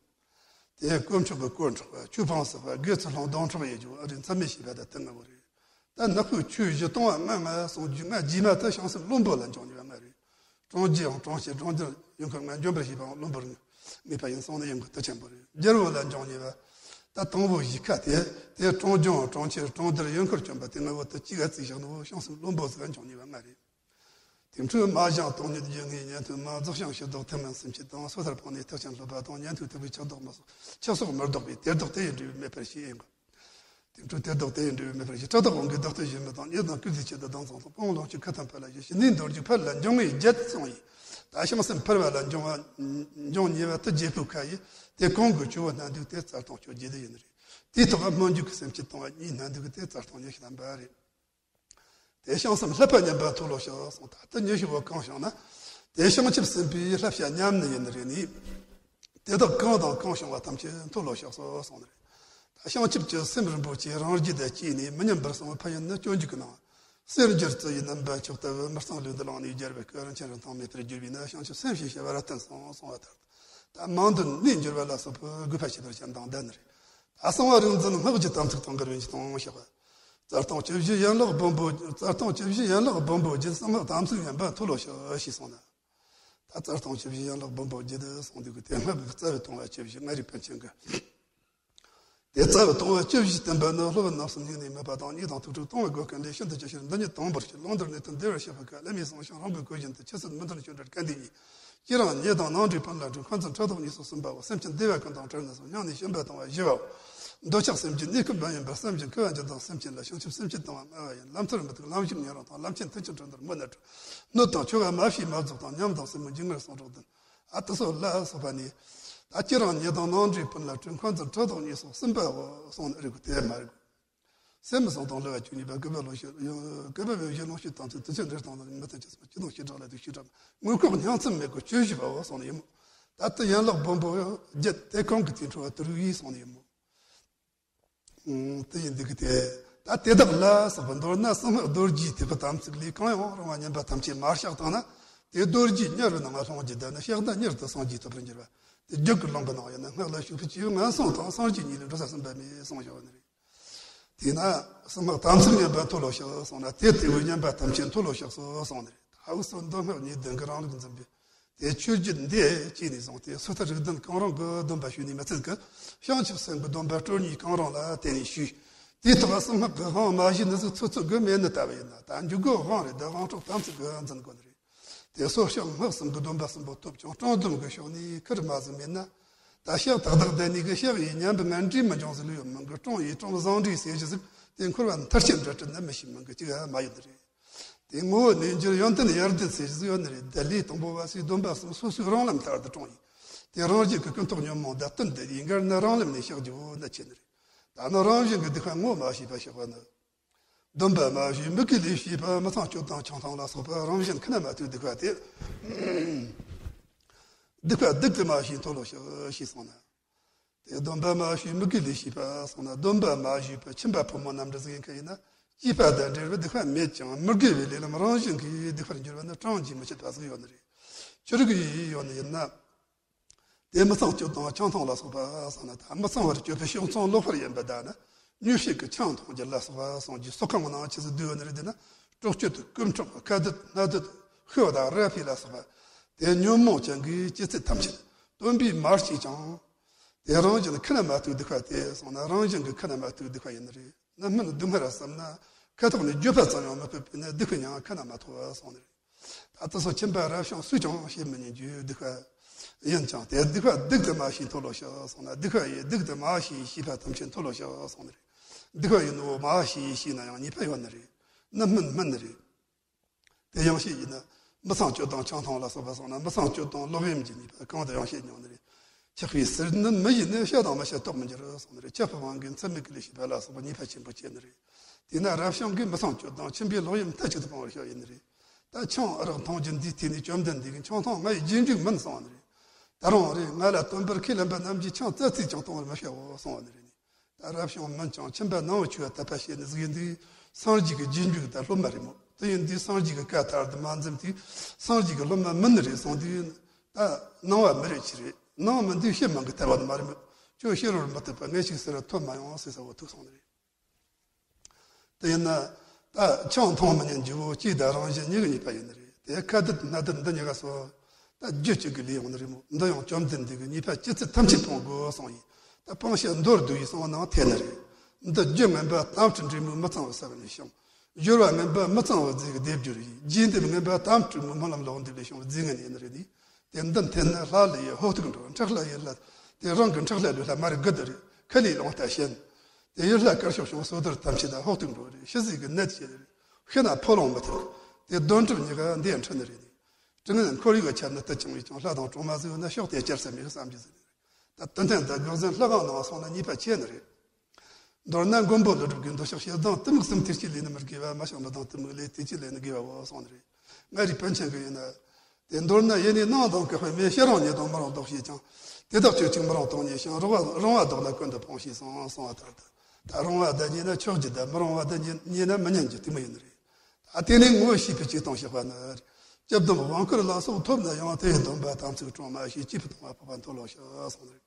དེ་དཀོན་མཆོག་གི་དཀོར་འཕྲོག་པ། ཆོས་སྤངས་ཟག་པ། དགེ་ཚུལ་སློང་སྡོམ་འཕྲོག་ཡེ་རྒྱུ་ཨ་རི་མཚམས་མེད་བྱས་པ་དང་དེ་ལྔ་བོ་རེད། ད་ནག་པོའི་ཆོས་བཞི་ལྟུང་བ་ལྔ་ལྔ་གསུངས་རྒྱུ་ལྔ་རྗེས་མ་དེ་བྱང་སེམས་བླུན་པོ་ལ་འབྱུང་ཉེ་བ་ལྔ་རེད། གྲོང་རྒྱུ་ཡང་གྲོང་ཁྱེར་གྲོང་རྡལ་ཡུལ་འཁོར་ལྔ་འཇོམས་པར་བྱེད་པའང་བླུན་པོར་ངེས་པ་ཡིན་གསུངས་ནི་ཡིན་གོ་དེ་ཆེན་པོ་རེད། རྒྱལ་པོ་ལ་འབྱུང་ཉེ་བ། ད་དང་པོ་བཞི་ཁ་དེ། དེ་གྲོང་རྒྱུ་ཡང་གྲོང་ཁྱེར་གྲོང་རྡལ་ཡུལ་འཁོར་བཅོམ་པ་དེ་ལྔ་བོ་དེ་གཅིག་ག་བརྩིས་བཞག་ནོ་བྱང་སེམས་བླུན་པོ་ཟིག་ག་འབྱུང་ཉེ་བ་ལྔ་རེད། དེ་འཕྲོས་མ་བཞེངས་སྟོང་ཉིད་རྒྱུ་ལྔའི་ཉན་ཐོས་མ། རྫོགས་བྱང་ཕྱིར་ལྡོག་ཐུན་མིན་སེམས་བསྐྱེད་དང་། སོ་ཐར་སྤངས་ནས་ཐེག་ཆེན་སློབ་པ་དང་། ཉན་ཐོས་ཐེག་པའི་ཕྱིར་ལྡོག་མི་གསུང་། ཕྱིར་སོགས་མི་ལྡོག་པའི་དེར་ལྡོག་དེ་ཡི་འབྲས་བུ་མེད་པར་ཤེས་ཡིན་གོ། དེ་འཕྲོས་དེར་ལྡོག་དེ་ཡི་འབྲས་བུ་མེད་པར་ཤེས། ཕྲག་དོག་དབང་གིས་བདག་ལྟ་ཞེན་མི་དང་། ཉེས་དང་བཀུར་སྟིའི་ཆེད་དུ་སྡང་ཟེར་དང་། སྤོང་ལོངས་སྤྱོད་ཁ་ཏོན་ཕར་ལ་ཞེན། ཞི་གནས་འདོར་རྒྱུ་ཕར་ལ་འབྱུང་ངེས་བརྒྱད་གསུངས་ཡིན། ད་བྱང་སེམས་ཕར་བ་ལ་འབྱུང་བ་འབྱུང་ཉེ་བ་དེ་བརྒྱད་པོའི་ཁ་ཡིན། དེ་གོང་གི་ཆུ་བོ་སྣ་འདུས་དེ་རྩ་ལྟུང་བཅོ་བརྒྱད་དེ་ཡིན་རེད། དེའི་ཐོག་སྨོན་འཇུག་གི་སེམས་བསྐྱེད་ལྟུང་བ་གཉིས་སྣ་འདུས་དེ་རྩ་ལྟུང་ཉི་ཤུ་རྩ་བ་རེད། དེ་བྱང་སེམས་བསླབ་པ་ཉམས་པ་མཐོལ་ལོ་བཤགས་གསུངས། ད་ལྟ་ཉི་ཤུ་བོ་གང་བྱུང་ན། དེ་བྱང་ཆུབ་སེམས་དཔའི་བསླབ་བྱ་ཉམས་ནི་ཡིན་ནི་རེད་ནི། དེ་དག་གང་དང་གང་བྱུང་བ་ཐམས་ཅད་མཐོལ་ལོ་བཤགས་སོ་གསུངས་ནི་རེད། ད་བྱང་ཆུབ་ཀྱི་སེམས་རིན་པོ་ཆེ་རང་རྒྱུད་དུ་སྐྱེས་ནས་མི་ཉམས་པར་གསང་བའི་ཕན་ཡོན་ནི་སྤྱོད་འཇུག་གི་ནང་། གསེར་འགྱུར་རྩི་ཡི་རྣམ་པ་མཆོག་ལྟ་བུ། མི་གཙང་ལུས་འདི་བླངས་ནས། རྒྱལ་བའི་སྐུ་རིན་ཆེན་རིན་ཐང་མེད་པར་གྱུར་པས་ན། བྱང་ཆུབ་སེམས་ཞེས་བྱ་བར་བསྟན་གསུངས་གསུངས་པ་ལྟར། ད་མང་དུ་གནས་འགྱུར་བ་ལ་སོགས་པའི་དགོས་པ་བྱེད་པར་བྱ་དང་ལྡན་ནི་རེད། ད་གསང་བ་རིག་འཛིན་སྔགས་ཀྱི་དམ་ཚིག་དང་འགལ་བའི་ཉེས་སྟོང་བཤགས་པ། རྩ་ལྟུང་བཅུ་བཞི་ཡན་ལག་སྦོམ་པོ། རྩ་ལྟུང་བཅུ་བཞི་ཡན་ལག་སྦོམ་པོ་བརྒྱད། གསང་སྔགས་དམ་ཚིག་ཉམས་པ་མཐོལ་ལོ་བཤགས་ཞེས་གསུངས་ན། ད་རྩ་ལྟུང་བཅུ་བཞི་ཡན་ལག་སྦོམ་པོ་བརྒྱད་དེ་གསུངས་དུས་ཀྱི་དེ་སྔགས་ཀྱི་རྩ་བའི་ལྟུང་བ་བཅུ་བཞི་ལྔ་རིག་པཎ་ཆེན་གྱི། དེ་རྩ་བའི་ལྟུང་བ་བཅུ་བཞི་བསྟན་པ་ནི་སློབ་བུ་རྣམ་གསུམ་སྙིང་ནས་སྨོད་པ་དང་། ཉེས་དང་ཐུག་འཕྲད་ལྟུང་བའི་སྒོ་ཀུན་ལས་ཤིན་ཏུ་ཇི་ཞིག་འདི་ཉིད་དང་པོར་བཤད། ལུང་ལྡིར་གནས་དུ་བདེ་བར་གཤེགས་པ་ཁ། བླ་མའི་གསུང་ཞིང་རང་གི་གོས་བཞིན་དུ། ཆོས་སྲིད་མི་མཐུན་ཆོས་འབྲེལ་སྐལ་ལྡན་གཉིས། ཁྱེད་རང་ཉེས་དང་ནང་འདྲིས་སྤུན་ལ་འཁྲུལ། འཁོན་འཛིན་ཕྲག་དོག་གཉིས་སོགས་གསུམ་པའོ། སེམས་ཅན་བདེ་བ་ཀུན་དང་བྲལ་ནས་སོ། སྙིང་ནས་ཞུམ་པ་ལྟུང་བ་བཞི་པའོ། འདོད་ཆགས་སེམས་ཀྱི་གནས་སྐབས་མ་ཡིན་པར་བསམ་བཞིན་ཁུ་བ་འཇིག་དང་སེམས་ཅན་ལ། བྱང་ཆུབ་སེམས་བསྐྱེད་ལྟུང་བ་ལྔ་པ་ཡིན། ལམ་མཐར་མི་ཐུག་ལམ་ཞུམ་ཉན་རང་དང་། ལམ་ཆེན་མཐུན་ཕྱིན་འགྲོ་འདིར་མོ་ནད་འགྲོ། སྣོད་དང་ཆོ་ག་མ་ཕྱིས་མ་རྫོགས་དང་། ཉམས་དང་སེན་མོ་འཇིགས་ངར་སོགས་འགྲོ་འདིར། ཨ་དེ་སོགས་ལ་སོགས་པ་ནི། ད་ཁྱེད་རང་ཉེས་དང་ནང་འདྲིས་སྤུན་ལ་འཁྲུལ། འཁོན་འཛིན་ཕྲག་དོག་གཉིས་སོགས་གསུམ་པའོ་གསུངས་ནི་རེད་གོ། དེ་མ་རེད་གོ། སེམས་བཟང་དང་བསླུ་བ་བཅུ་གཉིས་པ། བསྐུལ་བ་ལོ་ཤེར། བསྐུལ་བ་བས་བཞི་ལོངས་སྤྱོད་དམ་ཚིག། དུས་ཚོད་འདིར་བཏང་ན་མི་མཐུན་ཅི་སོང་། སྤྱི་དང་བྱེ་བྲག་ལ་དུ་ཤེས་གྲབས། མངོན་ལྐོག་སྙིང་མཚམས་མེད་པའི་བཅུ་བཞི་པའོ་གསུངས་ནི་ཡིན་མོ། ད་ལྟ་ཡན་ལག་སྦོམ་པོ་བརྒྱད་དེ་གང་གི་དེའི་འཕྲོ་བ་དུ་རུ་ཡིས་གསུངས་ནི་ཡིན་མོ། ཨང་། དེ་ཡིན་འདུག་གི་དེ། ད་དེ་དག་ལ་སོགས་པ་མདོར་ན་གསང་སྔགས་རྡོ་རྗེའི་ཐེག་པའི་དམ་ཚིག་ལས་གང་ཡང་རུང་བ་ཉམས་པ་ཐམས་ཅད་མར་བཤགས་བཏང་ན། དེ་རྡོ་རྗེའི་དམྱལ་བའི་ནང་ལ་ལྷུང་རྒྱུ་དེ་ནི་བཤགས་ན་མྱུར་དུ་སངས་རྒྱས་ཐོབ་པར་འགྱུར་བ། དེ་རྒྱུད་ཀྱི་ལུང་གི་ནང་ཡིན་ན། སྔགས་ལ་ཞུགས་པའི་སྤྱི་བོའི་ངན་སོང་དང་། སངས་རྒྱས་གཉིས་ལས་འགྲོ་ས་གསུམ་པ་མེད་གསུངས་བཞག་ནི་རེད། དེས་ན་གསང་སྔགས་དམ་ཚིག་ཉམས་པ་མཐོལ་ལོ་བཤགས་གསུངས་ན། དེ་ལྟ་བུའི་ཉམས་པ་ཐམས་ཅད་མཐོལ་ལོ་བཤགས་སོ་གསུངས་ནི་རེད། ད་འུ་ཚོ་མདོ་སྔགས་གཉིས་ལྡན་གྱི་རང་ལུགས་འཛིན་པའི་དེ་ཆོས་བརྒྱུད་འདི་གཅིག་ནས་བཟུང་སྟེ་སོ་ཐར་རིགས་ལྡན་གང་རུང་གི་སྡོམ་པ་ཞུས་ནས་མི་ཚད་ཀྱི། བྱང་ཆུབ་སེམས་ཀྱི་སྡོམ་པ་སྤྲོ་གཉེར་གང་རུང་ལ་བརྟེན་ནས་ཞུས། དེའི་ཐོག་གསང་སྔགས་ཀྱི་དབང་མ་བྱས་ནི་ཟིག་ཚོད་ཚོད་དགོས་མེད་ནི་ལྟ་བུ་ཡིན་ན། ད་འཇུག་སྒོ་དབང་རེད། ད་དབང་དྲག་དམ་ཚིག་གི་འཛིན་དགོས་ནི་རེད། དེ་སོ་བཤགས་སྔགས་གསུམ་གྱི་སྡོམ་པ་གསུམ་པོ་ཐོབ་ཀྱང་སྲུང་སྡོམ་གྱི་ཕྱོགས་ནས་ཁུར་མ་ཟིག་མེད་ན། ད་བཤགས་ཏག་ཏག་བསྡད་ནས་གི་བཤགས་ཡས་ཉམས་པའི་ངན་འབྲས་མི་འབྱུང་ཟིག་ལོས་ཡོད་མིན་གི། སྲུང་ཡས་སྲུང་བཟང་འབྲས་ཟེར་གྱི་ཟིག་ དེ་འཁོར་བ་མཐར་ཕྱིན་འབྲས་དྲུག་ནི་མི་ཤེས་མིན་གྱི་གཅིག་ཡང་མ་ཡོད་རེད། དེ་ངོ་བོ་གནས་འགྱུར་ཡོན་ཏན་ཡར་ལྡན་ཚེ་ཟིག་ཡོད་ནི་རེད། བདེ་ལེགས་དང་པོ་བ་སའི་སྡོམ་པ་གསུམ་སོ་སོའི་རང་ལམ་ལྟར་དུ་དྲངས་ཡིན། དེ་རང་བཞིན་གྱི་ཀུན་རྟོག་ཉོན་མོངས་དང་བསྟུན་ཏེ་ཡིན་གར་ནི་རང་ལམ་ནས་བཤགས་རྒྱུ་བོ་ནི་ཆེ་ནི་རེད། ད་ནི་རང་བཞིན་གྱི་སྡིག་པ་ངོ་མ་ཤེས་པ་བཤགས་པ་ནི། སྡོམ་པ་མ་ཞུས་དམིགས་གི་ལས་བྱས་པ། མི་ཚངས་སྤྱོད་དང་ཆང་འཐུང་ལ་སོགས་པ་རང་བཞིན་ཁ་ན་མ་ཐོའི་སྡིག་པ་དེ། སྡིག་པ་སྡིག་ཏུ་མ་ཤེས་མཐོལ་ལོ་བཤགས་ཞེས་གསུངས་ན། དེ་སྡོམ་པ་མ་ཞུས་དམིགས་གི་ལས་བྱས་པ་གསུངས་ན། སྡོམ་པ་མ་ཞུས་པའི་ཁྱིམ་པ་ཕོ་མོ་རྣམས་འདྲ་ཟིག་ཡིན་མཁན་ཡིན་ན། སྐྱེས་པ་དང་འབྲེལ་བའི་སྡིག་པ་མེད་ཀྱང་མི་དགེ་བའི་ལས་རྣམས་རང་བཞིན་གྱིས་སྡིག་པར་འགྱུར་བ་ནི་གྲངས་ཀྱིས་མི་ཆོད་པ་ཟིག་ཡོད་ནི་རེད། ཆི་རིགས་ཡོད་ནི་ཡིན་ན། དེ་མི་ཚངས་སྤྱོད་དང་ཆང་འཐུང་ལ་སོགས་པ་གསུངས་ན། ད་མི་ཚངས་པར་སྤྱོད་པའི་ཕྱོགས་མཚུངས་ལོག་པར་ཡིན་པ་དག་ནི། མྱོས་བྱེད་ཀྱི་ཆང་འཐུང་རྒྱུ་ལ་སོགས་པ་གསུངས་རྒྱུ་སོགས་ཁ་མང་ནང་ཆི་ཟིག་བསྡུས་ཡོད་ནི་རེད། དེ་ན་སྲོག་གཅོད་དང་རྐུ་འཕྲོག་ཁ་འདོད་སྣ་འདོད་ཤོ་དང་ར་ཕི་ལ་སོགས་པ། དེ་ཉོན་མོངས་ཅན་གྱི་སྤྱི་རྩིས་ཐམས་ཅད་སྟོན་པས་མ་བྱས་ཀྱང་། དེ་རང་བཞིན་ཁ་ན་མ་ཐོའི་སྡིག་པ་དེ་གསུངས་ན། རང་བཞིན་གྱི་ཁ་ན་མ་ཐོའི་སྡིག་པ་ཡིན་ནི་རེད། རྣམ་སྨིན་སྡུག་བསྔལ་བསམ་ན་ཁ་ཐོག་ནས་བརྗོད་པ་ཙམ་ཡང་མི་ཕོད་པས་ནི། སྡིག་པའི་མྱིང་ཁ་ན་མ་ཐོ་གསུངས་ནི་རེད། ད་དེ་སོགས་ཁྱིམ་པ་རབ་བྱུང་སུས་ཀྱང་བྱེད་མི་ཉན་རྒྱུའི་སྡིག་པ་ཡིན་ཀྱང་། དེ་སྡིག་པ་སྡིག་ཏུ་མ་ཤེས་མཐོལ་ལོ་བཤགས་གསུངས་ན། སྡིག་པ་ཡི་སྡིག་ཏུ་མ་ཤེས་བྱས་པ་ཐམས་ཅད་མཐོལ་ལོ་བཤགས་གསུངས་ནི་རེད། སྡིག་པ་ཡིན་ནོ་མ་ཤེས་བྱས་ན་ཡང་ཉེས་པ་ཡོད་ནི་རེད། རྣམ་སྨིན་སྨིན་ནི་རེད། དེ་ཡང་ཤེས་ཡིན་ན། མི་ཚངས་སྤྱོད་དང་ཆང་འཐུང་ལ་སོགས་པ་གསུངས་ན། མི་ཚངས་སྤྱོད་དང་ལོག་གཡེམ་གྱི་ཉེས་པ་གང་དུ་ཡང་ཤེས་མྱོང་ནི་རེད། འཁྱག་པའི་ཟས་ནི་མི་ཡིན་ནི། བཤད་དང་མི་བཤད་དོགས་མི་འགྱུར་གསུངས་ནི་རེད། འཁྱག་པའི་དབང་གིས་མཚམས་མེད་ཀྱི་ལས་བྱས་པ་ལ་སོགས་པ་ཉེས་པ་ཆེན་པོ་བྱེད་ནི་རེད། དེས་ན་རབ་བྱུང་གིས་མི་ཚངས་སྤྱོད་དང་ཁྱིམ་པའི་ལོག་གཡེམ་མཐའ་གཅིག་ཏུ་སྤང་བར་བྱ་ཡིན་ནི་རེད། ད་ཆང་ཨ་རག་འཐུང་རྒྱུ་འདིའི་ཐད་ནས་བཅོམ་ལྡན་འདས་ཀྱིས་ཆང་འཐུང་ང་ཡི་རྗེས་འཇུག་མིན་གསུངས་ནི་རེད། ད་རུང་རེ་ང་ལ་སྟོན་པར་ཁས་ལེན་པ་རྣམས་ཀྱིས་ཆང་རྩ་ཚིག་ཀྱང་འཐུང་བར་མི་བྱའོ་གསུངས་ནི་རེད། ད་རབ་བྱུང་མིན་ཀྱང་ཁྱིམ་པ་ནང་བའི་ཆོས་ལ་དད་པ་བྱེད་ནི་ཟིག་ཡིན་དུས། སངས་རྒྱས་ཀྱི་རྗེས་འཇུག་དང་སློབ་མ་རེད་མོད། དེ་ཡིན་དུས་སངས་རྒྱས་ཀྱི་བཀའ་ལྟར་དུ་མ་འཛེམས་དུས། སངས་རྒྱས་ཀྱི་སློབ་མ་མིན་ནི་རེད་གསུངས་དུས། ད་ནང་བ་མི་རེད་ཅི་རེད། ནང་མིན་དུས་ཕྱི་མིན་གྱི་ལྟ་བ་ནི་མ་རེད་མོད། ཁྱོད་ཕྱི་རོལ་མི་ཐུབ་པ་ངས་ཅིག་ཟེར་བ་ཐོབ་མ་ཡོང་ཟེར་ས་བོ་ཐུག་སོང་ནི་རེད། དེ་ཡིན་ན། ད་ཆང་འཐུང་མི་ཉན་རྒྱུ་བོ་སྐྱེས་དང་རང་བཞིན་གཉིས་ཀྱི་ཉེས་པ་ཡིན་ནི་རེད། དེ་ཁ་འདོད་སྣ་འདོད་འདི་གཉིས་ཀ་སོ། ད་རྒྱུ་གཅིག་གི་ལས་ཡོང་ནི་རེད་མོད། འདི་ཡང་བཅོམ་ལྡན་འདས་ཀྱིས་ཉེས་པ་ཅི་ཚད་ཐམས་ཅད་སྤང་དགོས་གསུངས་ཡིན། ད་སྤང་བྱ་མདོར་བསྡུས་ཡིན་གསུངས་ནའང་འཐད་ནི་རེད། འདི་རྒྱུ་ངན་པ་དམ་དུ་འདྲེས་མོས་མི་གཙང་བའི་ས་བོན་ནས་བྱུང་། སྦྱོར་བ་ངན་པ་མི་གཙང་བའི་རྫས་ཀྱི་སྡེབ་སྦྱོར་ཡིན། རྗེས་འདེབས་ངན་པ་དམ་དུ་འདྲེས་མོས་སྨོན་ལམ་ལོག་འདེབས་ལས་བྱུང་བའི་རྫས་ངན་ཡིན་ནི་རེད་ནི། དེ་འདི་འཐད་ན་ལྷ་ལ་ཡི་ཕོག་ཐུག་འགྲོ། ཁྲག་ལ་ཡི་ལྷ། དེ་རང་གི་ཁྲག་ལྷ་ལུས་ལྷ་མ་རིག་དགུ་དེ་རེད། ཁ་ལས་ལོང་ལྟ་ཞེན། དེ་ཡི་ལྷ་དཀར་ཕྱོགས་བྱུང་སོ་དར་ཐམས་ཅད་ད་ཕོག་ཐུག་འགྲོ་རེད། ཤི་ཟིག་གི་ནད་ཅེས་རེད། ཤི་ན་ཕོ་ལོང་མི་ཐུབ། དེ་གདོན་གྲུབ་གཉིས་ཀ་འདི་འཁྲུ་ནི་རེད་ནི། དྲི་ངན་ཁོར་ཡུག་ཁྱབ་ནི་དུ་ཅང་བས་ཀྱང་། ལྷ་དང་གྲོང་མ་ཟིག་ཡོད་ན་ཕྱོགས་དེ་བསྐྱར་ས་མེད་བསམ་རྒྱུ་ཟིག་རེད། ད་དུ་འཐེན་ད་དགག་ཟན་ལྷ་ཁང་ནང་སོང་ན་ཉེས་པ་ཆེ་ནི་རེད། མདོར་ན་མགོན་པོ་ཀླུ་སྒྲུབ་ཀྱིས་འདོད་ཆགས་ཞེ་སྡང་གཏི་མུག་གསུམ་དེ་ཅི་ལས་ནི་མི་དགེ་བ། མ་བྱང་མི་དང་གཏི་མུག་ལས་དེ་ཅི་ལས་ནི་དགེ་བའོ་གསུངས་ནི་རེད། མངའ་རིས་པཎ་ཆེན་གྱིས་ཡིན་ན། དེ་མདོར་ན་ཡེ་ནས་ནང་དང་བཀོད་པའི་མེ། ཤེས་རང་ཉིད་དང་མི་རུང་བཟློག་བྱས་ཀྱང་། དེ་དག་ཁྱོད་ཅིག་མི་རུང་དོན་རྙེད་ཤིང་། རོགས་པ་རུང་བ་བཟློག་ན་ཀུན་ཏུ་སྤོང་ཞེས་གསུངས་གསུངས་པ་ལྟར་དུ། ད་རུང་བ་བཟློག་རྙེད་ན་ཆོག་རྒྱུ་དང་། མི་རུང་བ་བཟློག་རྙེད་ན་མི་ཉན་རྒྱུ་དེ་མོ་ཡིན་ནི་རེད། ད་དེ་ནས་ངོ་བོ་ཤེས་པའི་ཆེད་དུ་བཤགས་པ་ནི། སྐྱབས་སྡོམ་དབང་བསྐུར་ལ་སོགས་ཐོབ་ན་ཡང་། དེ་ཡི་སྡོམ་པ་དམ་ཚིག་བསྲུང་མ་ཤེས། སྐྱེས་བུ་དང་བ་ཕོ་བ་མཐོལ་ལོ་བཤགས་གསུངས་ནི་རེད།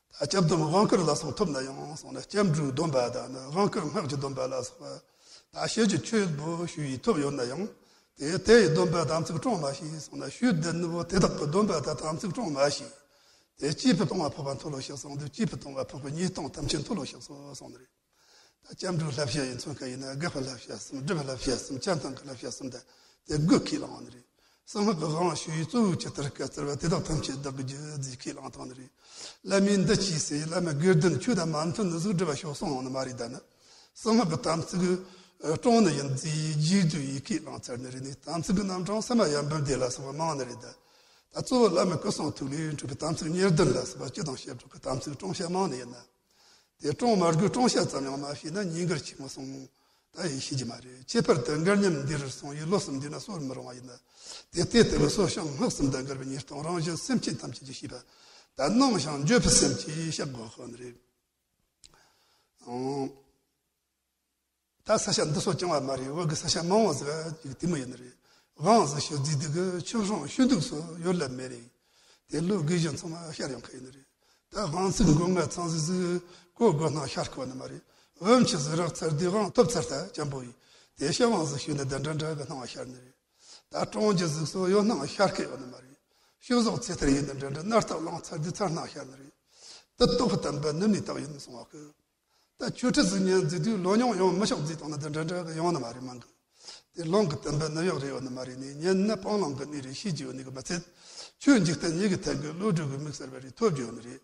ད་སྐྱབས་སྡོམ་དབང་བསྐུར་ལ་སོགས་ཐོབ་ན་ཡང་གསུངས་ན། སྐྱབས་འགྲོའི་སྡོམ་པ་དང་ནི་དབང་བསྐུར་སྔགས་ཀྱི་སྡོམ་པ་ལ་སོགས་པ། ད་ཕྱི་རྒྱུད་ཆོས་པོ་ཞུ་ཡིས་ཐོབ་ཡོད་ན་ཡང་། དེ་དེ་ཡི་སྡོམ་པ་དམ་ཚིག་བསྲུང་མ་ཤེས་གསུངས་ན། ཞུ་བདེན་ནི་བོ་དེ་དག་གི་སྡོམ་པ་དང་དམ་ཚིག་བསྲུང་མ་ཤེས། དེ་སྐྱེས་བུ་དང་བ་ཕོ་བ་མཐོལ་ལོ་བཤགས་གསུངས་དུས། སྐྱེས་བུ་དང་བ་ཕོ་བ་ཉིས་སྟོང་ཐམས་ཅད་མཐོལ་ལོ་བཤགས་སོ་གསུངས་ནི་རེད། ད་སྐྱབས་འགྲོའི་བསླབ་བྱ་ཡིན་མཚོན་མཁན་ཡིན་ན། དགག་པའི་བསླབ་བྱ་གསུམ། སྒྲུབ་པའི་བསླབ་བྱ་གསུམ། སྤྱན་དང་གི་བསླབ་བྱ་གསུམ་དང་། དེ་དགུ་ཁས་བླངས་ནི་རེད། གསང་སྔགས་ཀྱི་དབང་ཞུ་ཡིས་གཙོ་བོའི་ཇི་ལྟར་བཀའ་སྩལ་པ། དེ་དག་ཐམས་ཅད་བདག་གིས་རྒྱུད་བཟླས་ཁས་བླངས་བཏང་ནི་རེད། བླ་མས་འདི་ཅི་ཟེར། བླ་མའི་དགེ་འདུན་ཆོས་དང་མ་མཐུན་ནི་ཟིག་སྒྲུབ་པ་ཤོག་གསུངས་ཡོང་ནི་མ་རེད། ད་ནི་གསང་སྔགས་ཀྱི་དམ་ཚིག་བསྲུང་ནི་ཡིན་ཟེར་རྒྱུད་བཟླས་ཡིས་ཁས་བླངས་ཚར་ནི་རེད། ནི་དམ་ཚིག་གི་རྣམ་གྲངས་ས་མ་ཡ་འབུམ་སྡེ་ལ་སོགས་པ་མང་ནི་རེད། ད་ད་གཙོ་བོ་བླ་མའི་སྐུ་གསུང་ཐུགས་ལས་འཕྲོས་པའི་དམ་ཚིག་ཉེར་བདུན་ལ་སོགས་པ་སྤྱི་དང་བྱེ་བྲག་གི་དམ་ཚིག་བསྲུང་བྱ་མང་ནི་ཡིན་ན། དེ་བསྲུང་མ་དགོས། བསྲུང་བྱ་ཙམ་ཡང་མ་ཤེས་ན་ཉེས་འགལ་ཆེན་མོ་གསུངས། ད་ཡིན་ཤེས་ཀྱི་མ་རེད། ཁྱད་པར་དུ་མགལ་ཉམས་འདི་རུ་སོང་ཡིས་ལོ་གསུམ་འདས་ན་གསོ་བར་མི་རུང་བ་ཡིན་ན། དེ་ལྟའི་ལྟ་བུ་གསོ་བྱང་སྔགས་གསུམ་དང་འགལ་བའི་ཉེས་ལྟུང་རང་གཞན་སེམས་ཅན་ཐམས་ཅད་ཀྱིས་ཤེས་པ། ད་ནང་བྱང་འགྱོད་པའི་སེམས་ཀྱིས་བཤགས་དགོས་ཁོ་ནི་རེད། ཨང་། ད་ས་ཆ་འདི་སོགས་རྐྱང་བ་མ་རེད། བོད་ཀྱི་ས་ཆ་མང་བ་ཟིག་ཅིག་དེ་མོ་ཡིན་ནི་རེད། དབང་ཟིག་ཞུ་རྫས་འདི་གི་ཆོས་སྲུང་ཞུ་འདུག་སོགས་ཡོད་ལ་མེད་རེད། དེ་ལོ་དགེ་བཞིན་ཚང་མ་ཤར་ཡོང་མཁན་ཡིན་ནི་རེད། ད་དབང་ཚིག་མགོ་རྔ་ཚང་ཟིག་ཟིག་གོ་དགོས་སྣང་ཤར་ཁོ་ནི་མ་རེད། བུམ་ཆུ་ཟིག་རག་ཚར་དུས་དབང་ཐོབ་ཚར་ད་ཅན་པོ་ཡིན། དེ་ཕྱི་དབང་ཟིག་ཞུས་ནི་འདི་འདྲ་འདྲ་གི་སྣང་བ་ཤར་ནི་རེད། ད་གྲོང་རྒྱུ་ཟིག་སོགས་ཡོད་སྣང་ཤར་མཁན་ཡོད་ནི་མ་རེད། ཤུག་ཟོག་ཚེ་ཐར་ཡིན་ནི་འདྲ་འདྲ་ནར་ཐག་ལངས་ཚར་དུས་ཚར་སྣང་ཤར་ནི་རེད། དེ་སྟོབས་བསྟན་པ་ནུབ་ནས་བཏགས་ཡིན་གསུང་བ་གི། ད་ཆོས་ཁྲིད་ཟིག་ཉན་ཟིག་དུས་ལོ་མྱོང་ཡོང་མི་ཆོག་ཟིག་བཏང་ན་འདི་འདྲ་འདྲ་གི་ཡོང་ནི་མ་རེད་མང་གི། དེ་ལོང་གི་བསྟན་པ་ནུབ་ཡག་རེ་ཡོད་ནི་མ་རེད། ནས་ཉན་ན་སྤང་བླང་གི་གནས་རེ་ཤེས་ཀྱི་ཡོད་ནི་གི་མི་ཚད། ཆོས་འཇིག་རྟེན་ཉིད་ཀྱི་ཐད་ཀྱི་བློ་གྲོས་ཀྱི་དམིགས་བསལ་བ་རེ་ཐོབ་ཀྱི་ཡོད་ནི་རེད།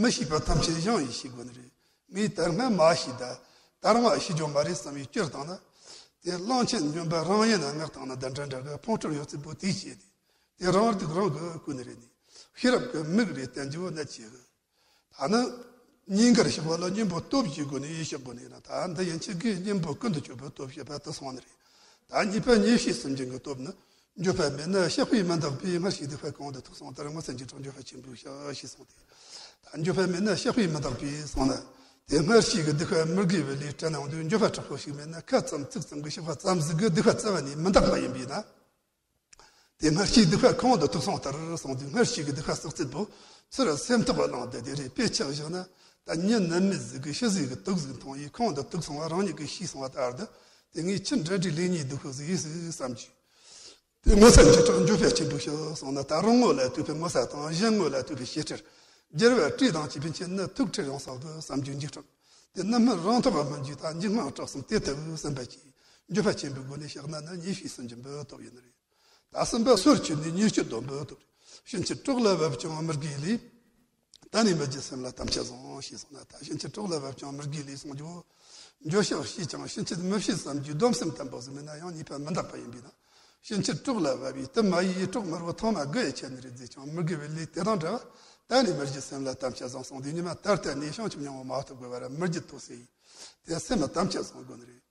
མི་ཤེས་པ་ཐམས་ཅད་གཞན་ཡིས་ཤེས་དགོས་ནི་རེད། ངས་ད་སྔ་མ་ཤེས་ད། ད་རང་ལ་ཤི་རྒྱུ་མ་རེད་བསམ་ཡས་སྐྱུར་བཏང་ན། དེ་གླང་ཆེན་སྨྱོན་པ་རང་ཡིན་ན་ངག་བཏང་ན་འདི་འདྲ་འདྲ་གི་ཕུང་ཁྲོལ་ཡོད་ཚད་པོ་དེའི་ཆེད་དེ། དེ་རང་སྡུག་རང་གིས་བསྐུལ་ནི་རེད་ནི། ཤེས་རབ་ཀྱི་མིག་རེ་བསྟན་རྒྱུ་ནི་ཆེ་གི། ད་ནི་ཉིན་དཀར་ཞགས་པ་ལ་གཉེན་པོ་སྟོབས་ཀྱི་སྒོ་ནས་ཡེ་ཤེས་སྒོ་ནས་ན། ད་འདི་ཡན་ཆད་ཀྱི་གཉེན་པོ་ཀུན་ཏུ་སྤྱོད་པའི་སྟོབས་བཤད་པ་དེ་སོང་ནི་རེད། ད་གཉིས་པ་ཉེས་ཤེས་སུན་འབྱིན་གྱི་སྟོབས་ནི། འགྱོད་པ་མེད་ན་བཤགས་པས་མི་འདག་པའི། སྔར་བྱས་སྡིག་པ་གང་དུ་ཐུག་སོང་ལྟར། ངོ་ཚ་འཇིགས་སྐྲག་འགྱོད་པ་ཆེན་པོས་བཤགས་ཞེས་གསུངས་ཏེ། ད་འགྱོད་པ་མེད་ན་བཤགས་པས་མི་འདག་པའི་གསུངས་ན། དེ་སྔར་བྱས་ཀྱི་སྡིག་པ་མི་དགེ་བའི་ལས་དྲན་ནའང་དུས། འགྱོད་པ་དྲག་པོ་ཞིག་མེད་ན། ཁ་ཙམ་ཚིག་ཙམ་གྱི་བཤགས་པ་ཙམ་ཟིག་གིས་སྡིག་པ་བཙལ་བ་ནས་མི་འདག་པ་ཡིན་པས་ན། དེ་སྔར་བྱས་སྡིག་པ་གང་དུ་ཐུག་སོང་ལྟར་གསུངས་དུས། སྔར་བྱས་ཀྱི་སྡིག་པ་བསགས་ཚད་པོ་ཚུར་སེམས་ཐག་པ་བླངས་ཏེ། དེ་རེ་དཔེ་ཆ་བཞག་ན། ད་མྱི་ནད་མེད་ཟིག་གིས་ཤི་ཟིག་གི་དུག་ཟིག་འཐུང་ཡས་གང་དུ་ཐུག་སོང་བ་རང་ཉིད་ཀྱིས་ཤེས་སོང་བ་ལྟར་དུ། དེ་ངས་ཆི་འདྲ་འདྲའི་ལས་ཉེས་སྡིག་པ་ཟིག་ཡིན་ཟིག་བསམ་རྒྱུ། དེ་ངོ་ཚ་འཇིགས་སྐྲག་འགྱོད་པ་ཆེན་པོས་བཤགས་སོང་ན། ད་རང་ངོ་ལ་ཐུག་པའི་ངོ་ཚ་དང་གཞན་ངོ་ལ་ཐུག་པའི་བྱད་ཕྲལ། རྒྱལ་བ་སྲས་དང་བཅས་པའི་མཆེད་ནི་ཐུགས་ཁྲལ་ཡོང་སོགས་ཀྱི་བསམ་རྒྱུ་འཇིགས་སྐྲག་དེ་ནི་མི་རང་ཐོག་ག་སྨིན་རྒྱུ་དང་འཇིགས་སྣང་དྲག་གསུམ་དེ་ལྟ་བུའི་བསམ་པ་གྱིས། འགྱོད་པ་ཆེན་པོའི་སྒོ་ནས་བཤགས་ན་ནི་ཉེས་ཤེས་སུན་འབྱིན་པའི་སྟོབས་ཡིན་ནི་རེད། ད་གསུམ་པ་སོར་ཆུད་ནས་ཉེས་སྤྱོད་སྡོམ་པའི་སྟོབས་རེད། ཕྱིན་ཆད་གྲོགས་ལ་བབ་ཀྱང་མི་དགེའི་ལས། གཏན་ནས་མི་བགྱིད་སེམས་ལ་དམ་བཅའ་བཟུང་ཞེས་གསུངས་ན། ད་ཕྱིན་ཆད་གྲོགས་ལ་བབ་ཀྱང་མི་དགེའི་ལས་གསུང་རྒྱུ། འགྱོད་བཤགས་བྱས་ཀྱང་ཕྱིན་ཆད་མི་བྱེད་བསམ་རྒྱུའི་སྡོམ་སེམས་བརྟན་པོ་ཟིག་མེད་ན་ཡང་ཉེས་པ་མི་འདག་པ་ཡིན་པས་ན། ཕྱིན་ཆད་གྲོགས་ལ་བབ་པས་དེ་མ་ཡིས་གྲོགས་མི་རོ་ཐང་མ་དགུ་ཡི་ཆད་ནི་རེད་ཟེར་ཀྱང་མི་དགེ་བའི་ལས་དེ་དང་འདྲ་བ། གཏན་ནས་མི་བགྱིད་སེམས་ལ་དམ་བཅའ་བཟུང་གསུངས་ཏེ། ཉི་མ་ད་ལྟ་ནས་བྱང་ཆུབ་སྙིང་པོ་མ་ཐོབ་དགོས་པར་མི་བགྱིད་དོ་ཟེར། དེ་སེམས་ལ་དམ་བཅའ་བཟུང་དགོས་ནི་རེད།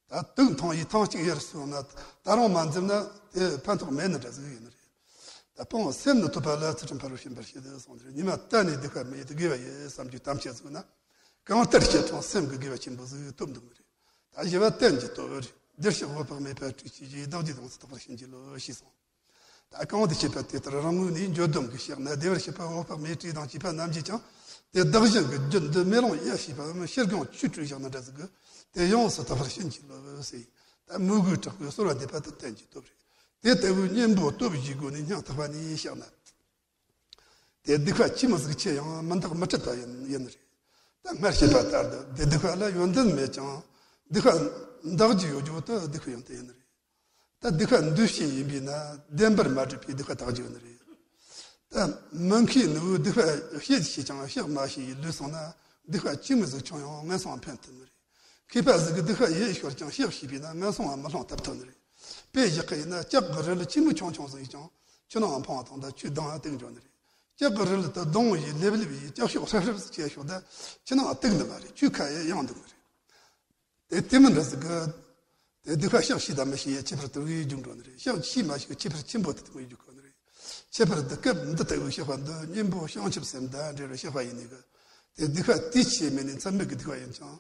ད་དུག་འཐུང་ཡས་ཐང་གཅིག་ཡར་སོང་ན་ད་རུང་མ་འཛེམ་ན་དེ་ཕན་ཐོགས་མེད་ནི་འདྲ་ཟིག་ཡིན་ནི་རེད། ད་སྤོང་སེམས་ནི་ཐོབ་པ་ལ་ཚུལ་ཁྲིམས་ཕ་རོལ་ཕྱིན་པར་བྱེད་དུ་སོང་ནས། ཉི་མ་གཏན་ནས་སྡིག་པ་མི་ཡེད་དགེ་བ་ཡེད་བསམ་རྒྱུ་དམ་བཅའ་བཟུང་ན། གང་ལྟར་བྱས་ཀྱང་སེམས་ཀྱི་དགེ་བ་ཆེན་པོ་ཟིག་ཐོབ་འདུག་ནི་རེད། ད་བཞི་བ་རྟེན་གྱི་སྟོབས་རེད། བདེར་གཤེགས་འོད་དཔག་མེད་པ་སྤྲུལ་སྐྱེས་ཀྱིས། བདག་བགྱིད་ཡོངས་སུ་དག་པར་བྱིན་གྱིས་རློབས་ཞེས་གསུངས། ད་གང་དུ་བྱས་པ་དེ་ལྟར་རང་ངོས་ནས་འགྱོད་སྡོམ་གྱིས་བཤགས་ན། བདེ་བར་གཤེགས་པ་འོད་དཔག་མེད་སྤྲུལ་དང་བཅས་པ་རྣམས་ཀྱིས་ཀྱང་། དེ་བདག་གཞན་གྱི་རྒྱུད་འདི་མེ་ལོང་གཡའ་ཞེས་པའམ་ཕྱིར་གང་ཆུས་བཀྲུས་བཞག་ན་འདྲ་ཟིག་གི། དེ་ཡོངས་སུ་དག་པར་བྱིན་གྱིས་རློབས་ཟེར། ད་མོས་གུས་དྲག་པོས་གསོལ་བ་འདེབས་པ་དེ་རྟེན་གྱི་སྟོབས་རེད། དེ་ལྟ་བུའི་གཉེན་པོ་སྟོབས་བཞིའི་སྒོ་ནས་སྙིང་ཐག་པ་ནས་བཤགས་ན། དེ་སྡིག་པ་ཅི་མི་ཟིག་ཆེ་ཡང་མི་འདག་མི་སྲིད་པ་ཡིན་ཡིན་ནི་རེད། ད་སྔར་བཤད་པ་ལྟར་དུ་དེ་སྡིག་པ་ལ་ཡོན་ཏན་མེད་ཀྱང་། སྡིག་པ་འདག་རྒྱུ་ཡོད་རྒྱུ་དེ་སྡིག་པའི་ཡོན་ཏན་ཡིན་ནི་རེད། ད་སྡིག་པ་འདུས་བྱས་ཡིན་པས་ན། བདེན་པར་མ་གྲུབ་པའི་སྡིག་པ་དག་རྒྱུ་ཡོད་ནི་རེད། ད་མི་མཁས་ནུས་སྡིག་པ་བྱེད་ཤེས་ཀྱང་བཤགས་མ་ཤེས་ཡིས་ལུས་སོང་ན། སྡིག་པ་ཅི་མི་ཟིག་ཆུང་ཡང་ངན་སོང་ཕན་ཐོགས་ནི་རེད། མཁས་པ་ཟིག་གིས་སྡིག་པ་ཡེ་ཤོར་ཀྱང་བཤགས་ཤེས་པས་ན་ངན་སོང་བ་མི་ལྷུང་ཐབས་ཐོབ་ནི་རེད། དཔེ་བཞག་གི་ཡིན་ན་ལྕགས་ཀྱི་རི་ལ་ཆུ་མིག་ཆུང་ཆུང་ཟིག་ཡིན་ཀྱང་ཆུ་ནང་འཕངས་བཏང་ད་ཆུ་ལྡང་ཡང་བཏེག་འགྲོ་ནི་རེད། ལྕགས་ཀྱི་རི་ལ་ད་རྡུང་ཡས་ལེབ་ལེབ་ཡས་ལྕགས་ཤོག་ཧྲབ་ཧྲབ་ཟིག་བྱས་ཤོག་ད་ཆུ་ནང་བཏེག་ནི་མ་རེད། ཆུ་ཁ་ཡས་ཡང་འདུག་ནི་རེད། དེ་དེ་མི་འདྲ་ཟིག་གི། དེ་སྡིག་པ་བཤགས་ཤེས་དང་མི་ཤེས་ཡས་ཁྱད་པར་དེ་བས་རྒྱུག་འགྲོ་ནི་རེད། བཤགས་ཤེས་མ་ཤེས་ཁྱད་པར་ཆེན་པོ་དེ་དེ་མོ་རྒྱུག་གོ་ནི་རེད། ཁྱད་པར་འདི་སྐབས་འདི་ལྟ་བུའི་བཤགས་པ་འདི་གཉེན་པོ་བྱང་ཆུབ་སེམས་དང་འབྲེལ་བའི་བཤགས་པ་ཡིན་ནི་གི། དེ་སྡིག་པ་དེའི་ཆེས་མེད་ནས་མཚམས་མེད་ཀྱི་སྡིག་པ་ཡིན་ཀྱང་།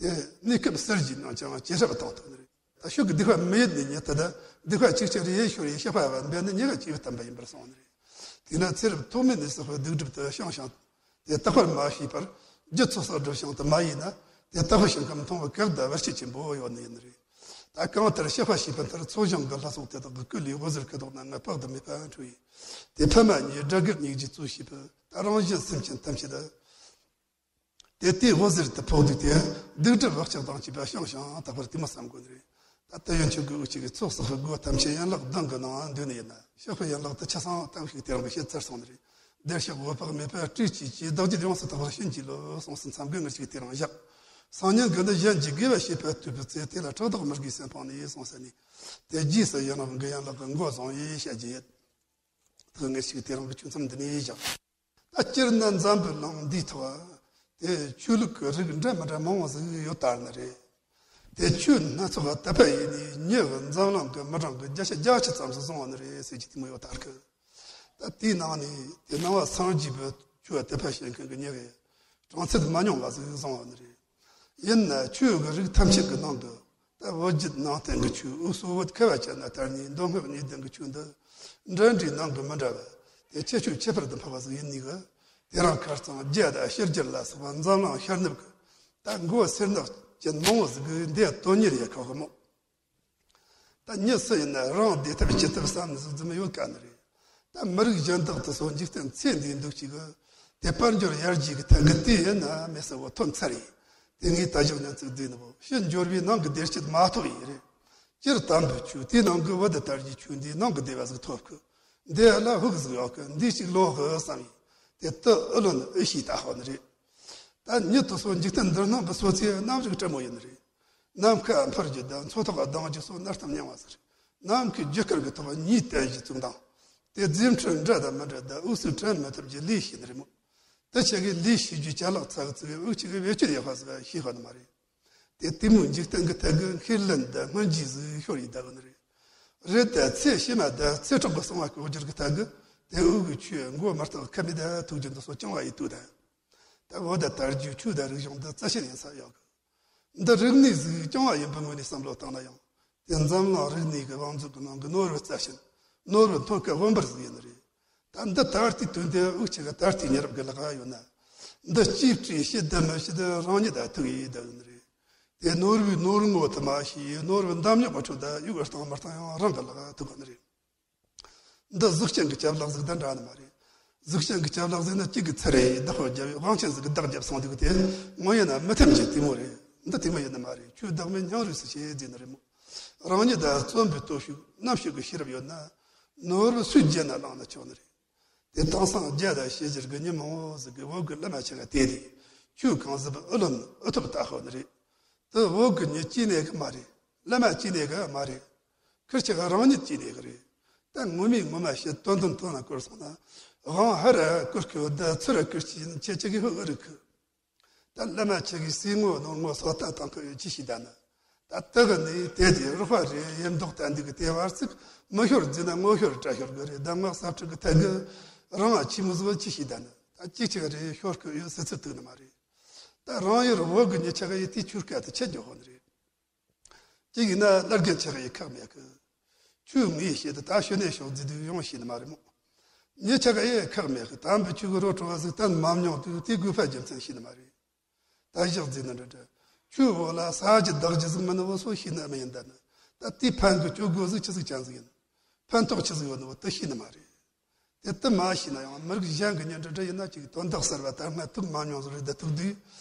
དེ་གནས་སྐབས་གསེར་གྱི་ནང་ཀྱང་ཇེ་ཧྲབ་ཏུ་བཏང་ཐུབ་ནི་རེད། ད་ཤུགས་ཀྱིས་སྡིག་པ་མི་ཡེད་ནས་ཉེ་ལྟ་ད། སྡིག་པ་ཅིག་ཅར་ཡེ་ཤོར་ཡས་བཤགས་པ་བ་འབད་ནི་ཉེ་ག་སྐྱེས་བུ་དམ་པ་ཡིན་པར་གསུངས་ནི་རེད། དེས་ན་ཚེ་རབས་ཐོག་མེད་ནས་བསགས་པའི་སྡིག་སྒྲིབ་དེ་བཤང་བཤང་། དེ་དག་པར་མ་ཤེས་པར། རྒྱུ་ཚོགས་བསགས་སྒྲིབ་བཤང་དུ་མ་ཡེད་ན། དེ་དག་པའི་ཞིང་ཁམས་མཐོང་བའི་གེགས་དང་བར་ཆད་ཆེན་པོ་ཡོད་ནི་ཡིན་ནི་རེད། ད་གང་ལྟར་བཤགས་པ་ཞེས་པ་མཐར་ཚོགས་ཞིང་གི་ལྷ་ཚོགས་དེ་དག་གིས་བསྐུལ་ལས་འོད་ཟེར་ཁ་དོག་སྣ་ལྔ་དཔག་ཏུ་མེད་པ་འཕྲོས་ཡོད། དེ་ཕ་མ་གཉིས་དགྲ་བགེགས་གཉིས་ཀྱིས་གཙོས་བྱས་པའི་ད་རང་གཞན་སེམས་ཅན་ཐམས་ཅད་དེ། དེ་དེའི་འོད་ཟེར་དུ་ཕོག་འདུག་སྟེ། སྡིག་སྒྲིབ་བག་ཆགས་དང་བཅས་པ་བཤང་བཤང་དག་པར་དེ་མོ་བསམ་དགོས་ནི་རེད། ད་ལྟ་ཡོན་ཆོད་ཀྱི་དབུ་གཅིག་གི་ཚོགས་བསགས་པའི་སྒོ་ཐམས་ཅད་ཡན་ལག་བདུན་གྱི་ནང་འདུས་ནི་ཡིན་ན། བཤགས་པའི་ཡན་ལག་དེ་ཆ་ཚང་ཐབས་ཤིག་དེ་རང་གི་བཤད་ཚར་སོང་ནི་རེད། བདེར་གཤེགས་འོད་དཔག་མེད་པ་སྤྲུལ་སྐྱེས་ཀྱིས། བདག་བགྱིད་ཡོངས་སུ་དག་པར་བྱིན་གྱིས་རློབས་གསུངས་སོ། མཚམས་ཀྱི་ངར་ཅིག་དེ་རང་བཞག་སང་ཉིན་གྱི་འདི་གཞན་གྱིས་དགེ་བ་བྱེད་པ་ཐོས་པའི་ཚེ། དེ་ལ་ཕྲག་དོག་མི་དགེའི་སེམས་སྤངས་ནས་གསུངས་ས་ནས། དེ་རྗེས་སུ་ཡན་ལག་གི་ཡན་ལག་གི་མགོ་བཟུང་ཡས་བཤད་རྒྱུ་ཡིན། དེ་ངར་ཅིག་དེ་རང་གི་ཆོས་མཚམས་འདི་ནས་བཞག་ད་སྤྱིར་ན་འཛམ་བུའི་གླིང་འདིའི་ཐོག་དེ་ཆོས་ལུགས་ཀྱི་རིགས་འདྲ་མི་འདྲ་མང་བ་ཟིག་ཡོད་དར་ནི་རེད། དེ་ཆོས་སྣ་ཚོགས་དད་པ་ཡིན་ནས་མྱི་གི་འཛམ་གླིང་གི་མི་གྲངས་ཀྱི་བརྒྱ་ཆ་བརྒྱད་ཅུ་ཙམ་ཟིག་བཟུང་བ་ནི་རེད་ཟེར་གྱི་དེ་མོ་ཡོད་དར་གི། ད་དེའི་ནང་ནས་དེ་ནང་པ་སངས་རྒྱས་པའི་ཆོས་དད་པ་བྱེད་མཁན་གྱི་མྱི་གི་གྲངས་ཚད་མ་ཉུང་བ་ཟིག་བཟུང་བ་ནི་རེད། ཡིན་ན་ཆོས་ཀྱི་རིགས་ཐམས་ཅད་ཀྱི་ནང་དུ། ད་བོད་བརྒྱུད་ནང་བསྟན་གྱི་ཆོས་འུ་སུ་བོད་ཁ་བ་ཅན་ན་དར་ནས་མདོ་སྔགས་གཉིས་ལྡན་གྱི་ཆོས་འདི་འདྲ་འདྲའི་ནང་གི་མི་འདྲ་བ་དེ་ཁྱད་ཆོས་ཁྱད་པར་དུ་འཕགས་པ་ཟིག་ཡིན་ནི་གི། དེ་རིང་ཁ་རྩང་རྒྱ་དང་ཕྱི་རྒྱལ་ལ་སོགས་པ་འཛམ་གླིང་ཤར་ནུབ་ཀྱི་ད་མགོ་སེར་ནག་ཅན་མང་བོ་ཟིག་གིས་འདི་དོན་གཉེར་ཡེད་ཁག་གི་མོ། ད་མྱི་སུ་ཡིན་ན་རང་བདེ་ཐབས་ཅི་ཐུབ་བསམ་ནས་ཟིག་འཛུམ་ཡོད་དཀའ་ནི་རེད། ད་མི་རིགས་གཞན་དག་དེ་ཚོ་འཇིག་རྟེན་ཚེ་འདིའི་འདུག་ཅིག་གི། དེ་དཔལ་འབྱོར་ཡར་རྒྱས་ཀྱི་ཐད་ཀྱི་དེ་ཡིན་ན་མེད་ས་བོ་ཐོན་ཚར་ཡིན། དེ་ངས་ད་ཞག་ཉན་ཚིག་བསྡུས་ནི་བོ་ཕྱི་འབྱོར་བའི་ནང་གི་བདེ་སྐྱིད་མ་ཐོབ་ཡིན་རེད། སྤྱིར་དམ་པའི་ཆོས་དེའི་ནང་གི་བོད་དུ་དར་རྒྱས་ཆོས་འདིའི་ནང་གི་བདེ་བ་ཟིག་ཐོབ་གི། འདི་ལ་ཧུག་ཟིག་ཡོད་གི། འདི་ཞིག་ལོག་གི་བསམ་ཡིན། དེ་ལྟ་ཨུ་ལོན་ཨི་ཤི་ད་ཧོ་ནི་རེད། ད་ཉིད་དུ་སོགས་འཇིག་རྟེན་འདིར་སྣང་གི་སོ་ཚིས་རྣམ་རིག་བཀྲ་མོ་ཡིན་ནི་རེད། ནམ་མཁའ་འཕུར་རྒྱུ་དང་མཚོ་ཐོག་ལྡིང་རྒྱུ་སོགས་ནར་སྟབས་མྱང་བ་ཟེར། ནམ་མཁའི་རྒྱུ་སྐར་གྱི་ཐོག་ཉིས་བསྟན་བཞི་བཙུགས་དང་། དེ་རྫུ་འཕྲུལ་འདྲ་དང་མི་འདྲ་དང་དབུགས་སུ་དྲན་མི་ཐུབ་ཀྱི་ལས་བྱས་ནི་རེད་མོད། དེ་ཆ་གི་ལས་བྱེད་རྒྱུའི་ཅ་ལག་ཚ་གི་ཚིག་གི་དབུགས་གཅིག་གི་བེད་སྤྱོད་ཡག་པ་ཟིག་ཤེས་ཧ་ནི་མ་རེད། དེ་དེ་མོའི་འཇིག་རྟེན་གྱི་ཐད་ཀྱི་ཁས་ལེན་དང་སྔོན་རྗེས་ཟིག་ཤོར་ཡི་བསྡད་གི་ནི་རེད། རེད་དེ་ཚེ་ཕྱི་མ་དང་ཚེ་སྲོག་གི་གསང་བ་ལྐོག་གྱུར་གྱི་ཐད་ཀྱི་དེ་དབུགས་ཀྱི་ཆུ་མགོ་མི་རྟག་ཁ་མི་དང་ཐུག་རྒྱུ་འདི་སོགས་རྐྱང་བ་ཡི་དུས་དང་། ད་བོད་དང་དར་རྒྱས་ཆོས་དང་རིག་གཞུང་འདི་རྩ་ཆེན་ཡིན་ས་ཡོད་གི། འདི་རིག་གནས་ཟིག་རྐྱང་བ་ཡིན་པའི་ངོས་ནས་བསམ་བློ་བཏང་ན་ཡང་། དེ་འཛམ་གླིང་རིག་གནས་ཀྱི་བང་མཛོད་ཀྱི་ནང་གི་ནོར་བུ་རྩ་ཆེན། ནོར་བུ་མཐོ་ཁ་དབོན་པར་ཟིག་ཡིན་ནི་རེད། ད་འདི་ད་ལྟའི་དུས་འདི་དབུགས་གཅིག་གི་ད་ལྟའི་མྱི་རབས་ཀྱི་ལག་ཡོད་ན། འདི་གཅེས་སྤྲས་བྱེད་དམ་མི་བྱེད་རང་ཉིད་ད་ཐུག་ཡི་ད་ཡོད་ནི་རེད། དེ་ནོར་བུའི་ནོར་ངོ་དུ་མ་ཤེས་ནོར་བུ་འདམ་ཉག་གི་ཁྲོད་ད་ཡུག་བཏང་མི་བཏང་ཡང་རང་གི་ལག་ཐུག་གི་ནི་རེད། འདི་གཟུགས་ཅན་གྱི་ཅ་ལག་ཟིག་དང་འདྲ་ནི་མ་རེད། གཟུགས་ཅན་གྱི་ཅ་ལག་ཟིག་ནི་གཅིག་གི་ཚུར་རེ་བདག་པོ་བརྒྱབ་དབང་ཆེན་ཟིག་གི་བདག་བརྒྱབ་སོང་འདུག་དེ་དངོས་ཡིན་ན་མི་ཐེམ་གྱི་དེ་མོ་རེད། འདི་དེ་མོ་ཡིན་ནི་མ་རེད། ཆོས་བདག་མེད་སྙིང་རུས་སུ་བྱེད་ཟེར་ནི་རེད་མོ། རང་ཉིད་ད་བརྩོན་པའི་སྟོབས་ཤུགས་རྣམ་ཤེས་ཀྱི་ཤེས་རབ་ཡོད་ན། ནོར་བུ་སུས་བརྗེད་ན་བླངས་ན་ཆོག་ནི་རེད། དེ་དེང་སང་རྒྱ་དང་ཤེས་བྱར་གི་མྱི་མང་བོ་ཟིག་གི་བོད་གི་བླ་མ་ཆེ་ག་དེ་དེ་ཆོས་གང་ཟབ་ཨུ་ལོན་ཨུ་ཐུབ་ལྟ་ཧོ་ནི་རེད། དེ་བོད་གི་མྱི་སྐྱེས་ནས་གི་མ་རེད། བླ་མ་སྐྱེས་ནས་གི་མ་རེད། ཁིར་ཆེ་ག་རང་ཉིད་སྐྱེས་ནས་གི་རེད། ད་ངོ་མའི་ངོ་མ་བཤད་དོན་དོན་དོན་ལ་བཀོལ་སོང་ན། དབང་ཧ་ར་བཀུར་སྐྱོ་ད་ཚུར་ར་བཀུར་སྐྱོ་ཡིན་ཁྱེད་ཆེ་གི་ཧུ་ཨུ་རི་ཁུ། ད་བླ་མ་ཆེ་གི་སྲས་ངོ་ནོར་ངོ་སོགས་ལྟ་དང་ཁུ་ཡོད་ཅི་ཞིག་ད་ན། ད་དེ་གི་ནི་དེ་དེ་རུ་ཧ་རེ་ཡིན་མདོག་ལྟ་འདི་གི་དེ་བར་ཚིག་མི་ཤོར་རྫི་ན་ངོ་ཤོར་བཀྲ་ཤོར་གི་རེད། གདམས་ངག་ཟབ་ཁྲིད་གི་ཐད་གི་རང་ང་ཆི་མོ་ཟིག་ཅི་ཞིག་ད་ན། ད་གཅིག་ཅིག་རེ་ཤོར་གི་ཡོད་སི་ཚི་ཐུག་ནི་མ་རེད། ད་རང་ཡུལ་བོད་གི་ཉི་ཆ་ག་ཡི་དེ་ཆུར་སྐད་དུ་ཆད་འཇོག་ཧོ་ནི་རེད། གཅིག་ཡིན་ན་བླ་རྒན་ཆ་ག་ཡི་ཁག་མེད་གི། ཆུ་ངས་བཤད་དུ་ད་ཤོད་ནས་ཤོག་རྫི་དུ་ཡོང་ཤེས་ནི་མ་རེད་མོ། ཉི་ཆ་ག་ཡི་ཁག་མེད་གི། དམ་པའི་ཆོས་གི་རོ་བྲོ་བ་ཟིག་བསྟན་མ་མྱོང་དུས་དེ་དགོས་པ་རྒྱུ་མཚན་ཤེས་ནི་མ་རེད། ད་ཞག་རྫི་ནི་འདྲ་འདྲ། ཆུ་བོ་ལ་ས་ཀྱི་བདག་རྒྱུ་ཟིག་མིན་ནི་བོ་སོ་ཤེས་ནི་མི་ཡིན་ད་ནི། ད་དེ་ཕན་གི་སྤྱོད་སྒོ་ཟིག་ཆི་ཟིག་ཅན་ཟིག་ཡིན། ཕན་ཐོགས་ཆི་ཟིག་ཡོད་ནི་བོ་དེ་ཤེས་ནི་མ་རེད། དེ་ལྟ་མ་ཤེས་ན་ཡང་མི་རིགས་གཞན་གྱི་ཉིན་རེ་རེ་ཡིན་ན་ཅིག་དོན་དག་གསར་བ་ལྟར་སྔ་ཐུག་མ་མྱོང་བཟོ་རེ་བསྡད་ཐུག་དུས།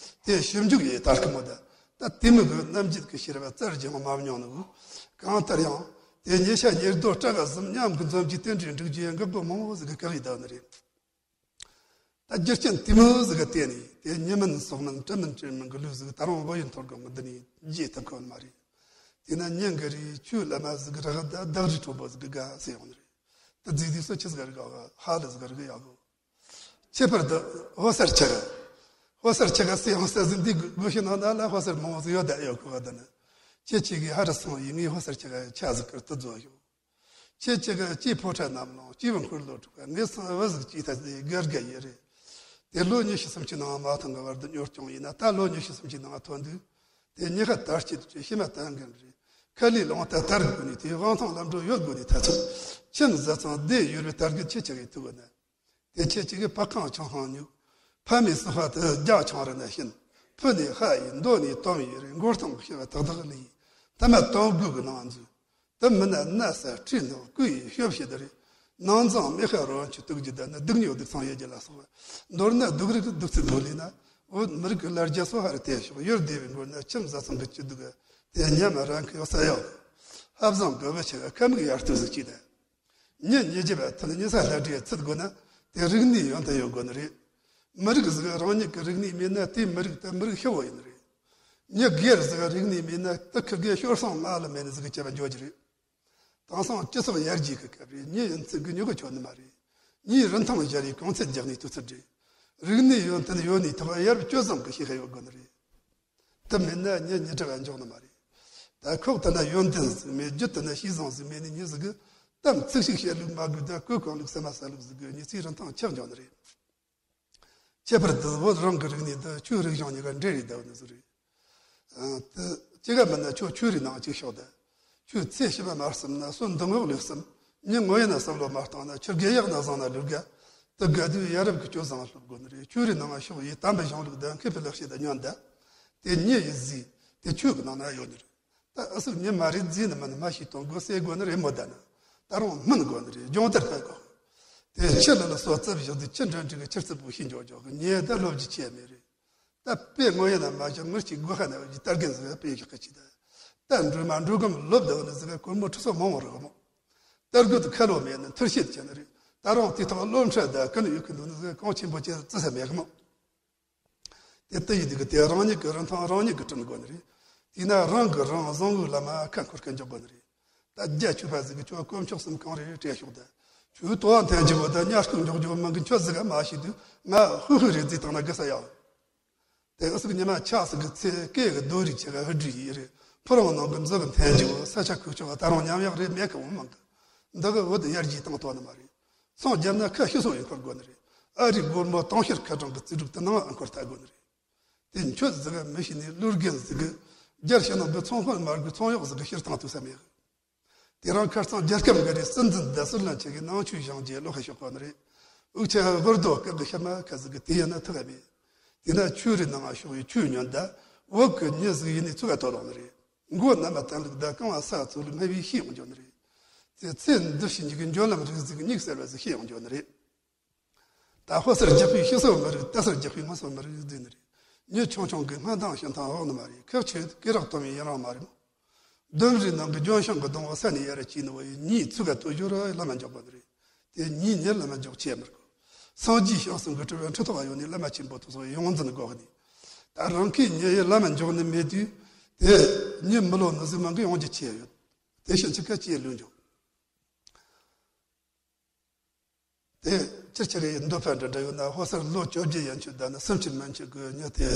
དེ་ཞིབ་འཇུག་ཡེ་ལྟར་གི་མོ་ད། ད་དེ་མི་གི་རྣམ་འབྱེད་ཀྱི་ཤེས་རབ་བཙལ་ཀྱང་མ་མྱོང་ནི་བོ། གང་ལྟར་ཡང་དེ་ཉེ་ཤ་ཉེར་རྡོ་སྐྲ་ག་གསུམ་མཉམ་གི་འཛོམས་ཀྱི་རྟེན་འབྲེལ་འགྲིག་རྒྱུའི་འགག་སྒོ་མང་བོ་ཟིག་གི་བཀག་ཡི་བསྡད་ནི་རེད། ད་རྒྱུ་རྐྱེན་དེ་མོ་ཟིག་གི་སྟེང་ནས་དེ་ཉི་མིན་སོགས་མིན་དྲི་མིན་དྲན་མིན་གི་ལུས་ཟིག་ད་རུང་བོད་ཡུལ་ཐོར་གོ་མི་འདི་ནས་འཇིག་ཐུབ་ཁོ་ནི་མ་རེད། དེས་ན་ཉིན་གི་རེ་ཆོས་བླ་མ་ཟིག་གི་རག་ད་བདག་རི་གྲོགས་པོ་ཟིག་གི་དགའ་ཟེར་ཡོང་ནི་རེད། ད་རྫིག་རྫིག་སོ་ཆི་ཟིག་རིག་ག་ཧ་ལ་ཟིག་རིག་ཡག་གོ། ཁྱད་པར་དུ་ཧོ་སར་ཆ་ག་ཧོ་སར་ཆ་ག་སེ་ཡང་ས་ཟིན་འདི་དགོས་ཤེས་ནང་ན་ལ་ཧོ་སར་མང་བོ་ཟིག་ཡོད་ད་ཡོད་གོ་ག་ད་ནི། ཁྱེད་ཆེ་གི་ཧ་ར་སོང་ཡིན་ངས་ཧོ་སར་ཆ་ག་ཆ་ཟིག་གི་དུ་རྫོགས་ཡོད། ཁྱེད་ཅག་གི་སྐྱེས་ཕོ་ཁྲ་རྣམས་ལོངས། སྐྱེས་བུ་འཁོར་ལོ་དྲུག་པ། ངེད་ཚང་བུ་ཟིག་སྐྱེས་ཐ་དེ་དགའ་དགའ་ཡི་རེད། དེ་ལོ་ཉི་ཤུ་སུམ་ཅུ་ནང་མ་ཐང་གི་བར་དུ་གཉོར་སྐྱོང་ཡིན་ན། ད་ལོ་ཉི་ཤུ་སུམ་ཅུ་ནང་ཐོན་དུས། དེ་ཉི་ཤ་དར་སྐྱེད་དུ་ཕྱི་མ་བསྟན་མཁན་རེད། ཁ་ལས་ལོང་ད་དར་དགོས་ནས་དེ་དབང་ཐང་ལམ་འགྲོ་ཡོད་དགོས་ནས་ཐ་ཚིག་ཁྱིམ་བཟའ་ཚང་སྡེ་ཡོད་པའི་དར་རྒུད་ཁྱེད་ཅག་གི་ཐུག་གི་ན། དེ་ཁྱེད་ཅག་གི་ཕ་ཁང་ཆང་ཧང་ཉུག་ཕ་མའི་སྲོག་ཧ་དུ་རྒྱ་ཆང་རི་ན་བྱིན། ཕུ་ནས་ཧ་ཡིན་མདོ་ནས་དོམ་ཡོད་རེད། མགོ་སྟོང་གི་ཤི་བ་ཐག་ཐག་ལས་ཡིན། ཐ་མ་དོམ་དགུ་གི་ནང་འཛུལ། དེ་མིན་ན་ན་ས་ཁྲིད་ནོ་ཀུ་ཡི་ཤོབ་ཤི་དེ་རེད། ནང་ཚང་མི་ཁ་རོ་ཆུ་དུག་རྒྱུ་ད་ནི་སྡུག་ཉོ་སྡུག་ཚང་ཡོད་རྒྱུ་ལ་སོགས། མདོར་ན་སྡུག་རིགས་སྡུག་ཚིག་མོ་ལས་ན། བོད་མི་རིགས་ཀྱི་ལར་རྒྱ་སོ་ཧར་དེ་ཤོག་ཡོར་སྡེ་བའི་མགོ་ན་ཁྱིམ་བཟའ་ཚང་གི་སྐྱིད་སྡུག་དེ་ཉམས་རང་གི་ཡོད་ས་ཡོད། ཧབ་བཟང་དགོས་པ་ཆེ་བ་ཁ་མིག་ཡར་ལྟོས་ཟིག་ཅིག་དང་། ཉིན་ཉི་རྒྱབ་ཐུན་ཉི་ས་ལྷ་འདྲེ་ཚུད་དགོས་ན་དེ་རིག་གནས་ཡོན་ཏན་ཡོད་དགོས་ནི་རེད། མི་རིགས་ཟིག་རང་ཉིད་ཀྱི་རིག་གནས་མེད་ན་དེ་མི་རིགས་དེ་མི་རིགས་ཤི་བོ་ཡིན་ནི་རེད། མྱི་སྒེར་ཟིག་རིག་གནས་མེད་ན་དེ་ཁི་དགེ་ཤོར་སོང་ང་ལ་མེད་ནི་ཟིག་གི་བྱ་བ་འཇོག་རྒྱུ་རེད། དེང་སང་སྤྱི་ཚོགས་ཡར་རྒྱས་ཀྱི་སྐབས་རེད། མྱི་ཡིན་ཚུལ་གི་མྱི་གི་ཆོད་ནི་མ་རེད། མྱིའི་རིན་ཐང་སྦྱར་ཡི་གོང་ཚད་རྒྱག་ནས་དུས་ཚོད་རེད། རིག་གནས་ཡོན་ཏན་ཡོད་ནི་ཐོག་ཡར་སྤྱོད་བཟང་གི་ཤེས་ཁ་ཡོད་དགོས་ནི་རེད། དེ་མེད་ན་ཉིན་ཉི་དྲག་འཇོག་ནི་མ་རེད། ད་ཁོག་ད་ན་ཡོན་ཏན་ཟིག་མེད། རྒྱུད་ད་ན་ཤེས་བཟང་ཟིག་མེད་ནི་མྱི་ཟིག་གི་གཏམ་ཚིག་ཞིག་བཤད་ལུགས་མ་དགོས། ད་གོས་གོན་ལུགས་ཟ་མ་ཟ་ལུགས་ཟིག་གི་མྱི་ཚེའི་རིན་ཐང་ཆག་འཇོག་ནི་རེད། ཁྱད་པར་དུ་བོད་རང་གི་རིག་གནས་འདི་ཆོས་རིག་གཞུང་གཉིས་ཀ་འབྲེལ་རེ་བསྡད་ནི་ཟིག་རེད། ཨ། དེ་ཅི་ག་མིན་ན་ཁྱོད་ཆོས་རིག་ནང་གཅིག་ཤོག་ད། ཁྱོད་ཚེ་ཕྱི་མ་མ་བསམ་ན་སོ་འདི་ངོགས་ལུགས་བསམ། མྱི་ངོ་ཡིན་ན་བསམ་བློ་མ་བཏང་ན་ཁྱོད་དགེ་ཡག་ན་བཟང་ན་ལུགས་ག་དེ་དགའ་དུས་ཡ་རབས་ཀྱི་སྤྱོད་བཟང་སློབ་དགོས་ནི་རེད། ཆོས་རིག་ནང་ཤོག་ཡི་དམ་པའི་གཞུང་ལུགས་དང་མཁས་པའི་ལེགས་བཤད་དང་ཉོན་ད། དེ་མྱི་ཡི་རྫས་དེ་ཆོས་ཀྱི་ནང་ན་ཡོད་ནི་རེད། ད་ཨ་སུག་མྱི་མ་རེད་རྫས་ནི་མིན་མ་ཤེས་གཏོང་དགོས་ཟེར་དགོས་ནི་རེད་མོ། ད་ནི་ད་རུང་སྨིན་དགོས་ནི་རེད། སྦྱོང་བརྡར་ཕན་དགོས། དེ་ཕྱི་ལ་ལ་སོ་རྩབ་བཞག་དུས་ཕྱི་འགྲན་འགྲིག་གི་ཕྱི་རྩིབ་པོ་ཤེས་འཇོག་འཇོག་གི་ཉེ་ད་སློབ་རྒྱུ་ཆེ་མེད་རེད། ད་དཔེ་ངོ་ཡ་ན་མ་བཞག་མི་གཅིག་སྒོ་ཁ་ན་བ་གི་ལྟར་རྒན་ཟེར་བ་དཔེ་བཞག་གི་ཅི་ད། ད་འགྲོ་མ་འགྲོ་གམ་ལོབ་ད་བ་ནི་ཟེར་བ་གོར་མོ་ཁྲི་སོ་མང་བ་རེད་མོ། ལྟར་རྒོད་དུ་ཁ་ལོ་མེད་ནི་མཐུར་བཤད་བྱས་ནི་རེད། ད་རུང་དེ་ཐོག་སློབ་ཁྲིད་ད་ཀུན་ཡོད་གི་འདུག་ནི་ཟེར་གོང་ཆེན་པོ་ཅན་བརྩི་ས་མེད་གི་མོ། དེ་ལྟ་ཡི་དུས་ཀྱི་དེ་རང་ཉིད་ཀྱི་རིན་ཐང་རང་ཉིད་ཀྱིས་བསྐྲུན་དགོས་ནི་རེད། དེས་ན་རང་གིས་རང་བཟང་བོའི་ལམ་མ་ཁ་འཁོར་སྐད་འཇོག་དགོས་ནི་རེད། ད་རྒྱ་ཆོས་པ་ཟིག་གིས་ཁྱོད་དཀོན་མཆོག་གསུམ་གང་རེད་དྲིས་ཤོག་ད། ཁྱོད་དོ་བ་འཐེན་གྱི་བོ་ད་ཉར་སྐུ་འཇོག་རྒྱུ་མིན་གི། ཁྱོད་ཟིག་ག་མ་ཤེས་དུས་ང་ཧུ་ཧུ་རེད་ཟིག་བཏང་ན་དགའ་ས་ཡོད། དེ་ཨུ་ཟིག་ཉི་མ་ཆགས་ཟིག་གི་ཚེ་སྐད་གི་རྡོ་རིགས་ཆེ་ག་ཧུ་སྒྲིག་ཡི་རེད། ཕོ་རང་ནང་གི་མཛོ་གི་འཐེན་གྱི་བོ་ས་ཆ་ཁུག་ཆོག་ག་ད་རུང་ཉམས་ཡག་རེད་མེད་གི་འོང་མང་གི། འདི་གི་བོ་དེ་ཡར་རྒྱས་བཏང་ཐུབ་ནི་མ་རེད། ཚོང་བརྒྱབ་ན་ཁ་ཤི་སོ་ཡི་འཁོར་དགོས་ནི་རེད། ཨ་རིའི་སྒོར་མོ་དུང་ཕྱུར་ཁ་གྲངས་ཀྱི་རྩིས་སྒྲུབ་དེ་ནང་འཁོར་ཐལ་དགོས་ནི་རེད། དེ་ཁྱོད་ཟིག་ག་མི་ཤེས་ནི་བློ་རྒན་ཟིག་གིས་རྒྱལ་ཕྱི་ནང་གི་ཚོང་དཔོན་མར་གི་ཚོང་གཡོག་ཟིག་གི་ཕྱིར་བཏང་ཐུབ་ས་མེད། དེ་རིང་ཁ་རྩང་རྒྱལ་ཁབ་འགའ་རེའི་སྲིད་འཛིན་དང་སྲིད་བློན་ཆེ་གི་ནང་ཆོས་སྦྱང་རྒྱུའི་བློ་ཁ་ཤོར་གོ་ནི་རེད། འུ་ཆ་ཧུར་རྡོ་སྐད་གི་ཤ་མ་ཁ་ཟིག་གི་དེ་ཡིན་ན་ཐུག་ག་མེད། དེ་ན་ཆོས་རིག་ནང་ང་ཤོག་ཡི་ཆོས་ཉོན་ད་བོད་གི་མྱི་ཟིག་ཡིན་ནི་ཚུགས་ག་ཐོ་རོག་ནི་རེད། མགོ་ན་མ་ཐན་ལུག་ད་གང་ལ་ས་ཚོ་ལུག་སྨྲ་བའི་ཤེས་ཡོང་འཇོག་ནི་རེད། དེ་ཚེ་འདི་ཕྱི་གཉིས་ཀྱི་འཇོན་ལམ་རིག་ཟིག་གི་སྙིགས་གསལ་བ་ཟིག་ཤེས་ཡོང་འཇོག་ནི་རེད། ད་ཕོ་སར་རྒྱག་པའི་ཤི་སོ་མི་རིགས། ཏ་སར་རྒྱག་པའི་ངོ་སོ་མི་རིགས་ཟེར་ནི་རེད། མྱི་ཆུང་ཆུང་གི་སྔ་འདང་ཕྱི་འདང་འོག་ནི་མ་རེད། ཁག་ཆེ་སྐེ་རགས་སྟོན་མི་ཡིན་རང་མ་རེད་མོ། ལྡུམ་རའི་ནང་གི་ལྗོན་ཤིང་གི་སྡོང་བོ་ས་ནས་ཡར་སྐྱེས་ནི་བོ་ཡི་གཉིས་ཚུགས་ག་ཐོ་ཞོར་ལམ་མ་འཇོག་པ་ནི་རེད། དེ་གཉིས་ཉིད་ལམ་མ་འཇོག་ཆེ་མི་དགོས། སངས་རྒྱས་ཞང་གསུམ་གྱི་སྤྲུལ་བའི་ཁྲི་ཐོག་ཡོད་ནི་བླ་མ་ཆེན་པོ་ཐུགས་སོགས་ཡོངས་འཛིན་དགོས་ནི། ད་རང་གི་མྱི་ཡི་ལམ་མ་འཇོག་ནི་མེད་དུས་དེ་མྱི་མི་ལོ་ནི་ཟིག་མང་གི་ཡོང་རྒྱུ་ཆེ་ཡོད། དེ་ཕྱིན་ཆད་ཁ་ཅིག་ལུས་འཇོག་དེ་ཅི་ཆི་རེ་ཡི་འདོད་པ་འདྲ་འདྲ་ཡོད་ན། ཕོ་སར་ལོ་བཅོ་བརྒྱད་ཡན་ཆོད་ད་ནི་སུམ་ཅུ་མན་ཆད་གི་མྱི་དེ་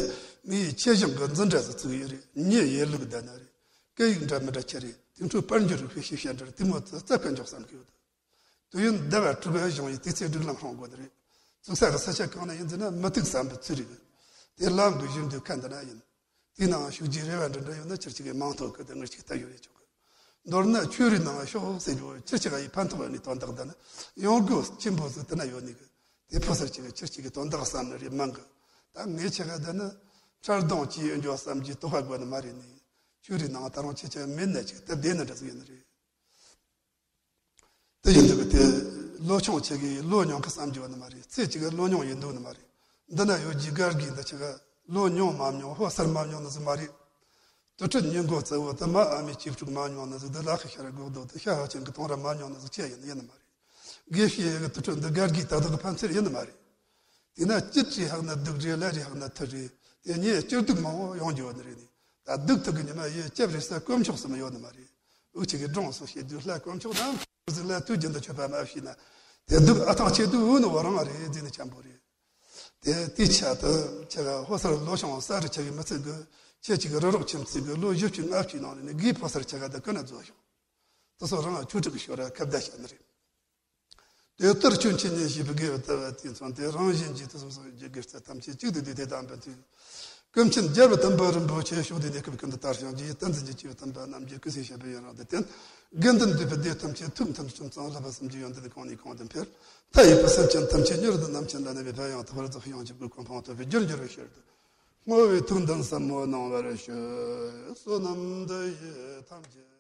མི་ཡི་ཆེ་ཞིང་གི་འཛིན་གྲྭ་ཟིག་བཙུགས་ཡོད་རེད། མྱི་ཡི་ལུགས་ད་ན་རེད། སྐད་ཡིག་འདྲ་མི་འདྲ་ཆེ་རེད། དེ་འཕྲོ་པར་འགྱུར་རིག་པའི་ཤེས་བྱ་འདྲ་དེ་མོ་ཙི་ཙ་ག་འཇོག་བསམ་གི་ཡོད། དུས་ཡུན་ཟླ་བ་དྲུག་ག་བཞེངས་ཡི་དུས་ཚོད་སྒྲིག་ལམ་སྲུང་དགོས་ནི་རེད། བཙུགས་ས་གི་ས་ཆ་གང་ན་ཡིན་ཟེར་ན་མུ་ཏིག་ཟམ་པའི་ཚུལ་རིག་དེ་ལམ་གི་བཞུར་དུས་ཁ་འདི་ན་ཡིན། དེའི་ནང་ཞུགས་རྒྱུའི་རེ་བ་འདྲ་འདྲ་ཡོད་ན་ཁྱེད་ཅག་གིས་མིང་ཐོ་བཀོད་དེ་ངེད་ཅག་ལྟ་ཡོད་རེད་ཆོག་གི། མདོར་ན་ཆོས་རིག་ནང་ཤོག་ཟེར་རྒྱུ་ཁྱེད་ཅག་ཡི་ཕན་ཐོགས་ཡོད་ནི་དོན་དག་འདི་ནི་ཡོང་སྒོ་ཆེན་པོ་ཟིག་དེ་ན་ཡོད་ནི་གི། དེ་ཕོ་སར་ཅིག་གི་ཁྱེད་ཅག་གི་དོན་དག་བསམ་ནི་རེད་མིན་གི། ད་ངེད་ཅག་གི་འདི་ནི་འཕྲལ་སྡོང་སྐྱེས་ཡོད་འགྱོ་བསམ་གྱི་དོགས་པ་དགོས་ནི་མ་རེད་ནི། ཆོས་རིག་ནང་ད་རུང་ཁྱེད་ཅག་མེད་ན་ཅིག་སྟབས་བདེ་ནི་འདྲ་ཟིག་ཡོད་ནི་རེད། དེ་ཡིན་དུས་དེ་ལོ་ཆུང་ཆེ་གི་ལོ་ཉུང་གི་བསམ་རྒྱུ་ནི་མ་རེད། ཚེ་གཅིག་གི་ལོ་ཉུང་ཡིན་འདུག་ནི་མ་རེད། འདི་ན་ཡོད་ཀྱི་སྒར་གྱི་འདི་ཆ་ག་ལོ་ཉུང་མ་ཉུང་ཕོ་སར་མ་ཉུང་ནི་ཟིག་མ་རེད། དུར་ཁྲོད་ཉིན་གུང་གཙོ་བོ་དུ་མ་ཨ་མའི་སྐྱིབས་ཕྲུག་མ་ཉུང་ནི་ཟིག་འདི་ལ་ཁི་ཤར་སྒོག་རྡོ་དུ་ཤ་ཧ་ཅན་གི་དུང་ར་མ་ཉུང་ནི་ཟིག་ཆེ་ཡིན་ཡིན་ནི་མ་རེད། དགེ་བཤེས་ཡི་གི་དུར་ཁྲོད་འདི་སྒར་གྱི་ཏག་ཏག་གི་ཕན་ཚུན་ཡིན་ནི་མ་རེད། དེས་ན་སྐྱིད་ཅིག་ཧག་ན་སྡུག་རེད། ལ་རེ་ཧག་ན་ཐུར་རེད། དེ་ཉིད་སྐྱིད་སྡུག་མང་བོ་ཡོང་རྒྱུ་ཡོད་ནི་རེད་ནི། ད་སྡུག་ཐུག་གི་ཉི་མ་ཡི་སྐྱབས་རེ་ས་དཀོན་མཆོག་གསུམ་ཡོད་ནི་མ་རེད། འུ་ཅག་གི་སྒྲུང་སོགས་བཤད་དུས་ལྷ་དཀོན་མཆོག་དང་ཟིག་ལ་དུས་རྒྱུན་དུ་མཆོད་པ་མ་བྱས་ན། དེ་སྡུག་ཨ་ཐང་ཆད་དུས་འུ་ནི་བ་རང་རེད་ཟེར་ནི་འཁྱམ་པོ་རེད། དེ་དེའི་ཆེད་དུ་ཁྱེད་ལ་ཕོ་སར་ལོ་ཆུང་ས་རུ་ཆེ་གི་མི་ཚེ་གི་ཁྱེད་ཅིག་གི་རི་རོགས་ཁྱིམ་མཚེས་གི་ལོ་བཞི་བཅུ་ལྔ་བཅུའི་ནང་ནས་ནི་གིས་ཕོ་སར་ཆེ་ག་ད་ཀུན་ན་རྫོགས་ཤོག་དེ་སོགས་རང་ལ་ཆོས་ཁྲིད་ཀྱི་ཤོར་ར་ཁ་བརྡ་བྱས་ནི་རེད། དེ་ལྟར་ཆོས་འཆད་ཉན་བྱེད་པའི་དགེ་བའི་ལྟ་བ་དེས་མཚོན་ཏེ་རང་གཞན་གྱི་དུས་གསུམ་སོགས་ཀྱི་དགེ་རྩ་ཐམས་ཅད་གཅིག་ཏུ་བསྡུས་ཏེ་དམ་པའི་མཐུས། ཀུན་མཁྱེན་རྒྱལ་བ་དམ་པ་རིན་པོ་ཆེ་མཆོག་ཏུ་གནས་སྐབས་ཀུན་ཏུ་དར་ཞིང་རྒྱས། བསྟན་འཛིན་གྱི་སྐྱེས་བུ་དམ་པ་རྣམས་ཀྱི་སྐུ་ཚེ་ཞབས་པད་ཡུན་རིང་དུ་བརྟན། དགེ་འདུན་འདུས་པའི་སྡེ་ཐམས་ཅད་ཐུགས་མཐུན་ཁྲིམས་གཙང་བསླབ་པ་གསུམ་གྱི་ཡོན་ཏན་གང་ནས་གང་དུ་འཕེལ། མཐའ་ཡས་པའི་སེམས་ཅན་ཐམས་ཅད་མྱུར་དུ་རྣམ་མཁྱེན་ལ་གནས་པའི་ཕན་ཡོན་དག་པར་རྫོགས། ཡང་གཅིག་པུའི་གོ་འཕང་ཐོབ་པའི་རྒྱུར་འགྱུར་བའི་ཕྱིར་དུ། བསྔོ་བའི་ཐུགས་འདུན་ཟབ་མོ་གནང་བར་ཞུ། བསོད་ནམས་འདི་ཡིས་ཐམས་ཅད་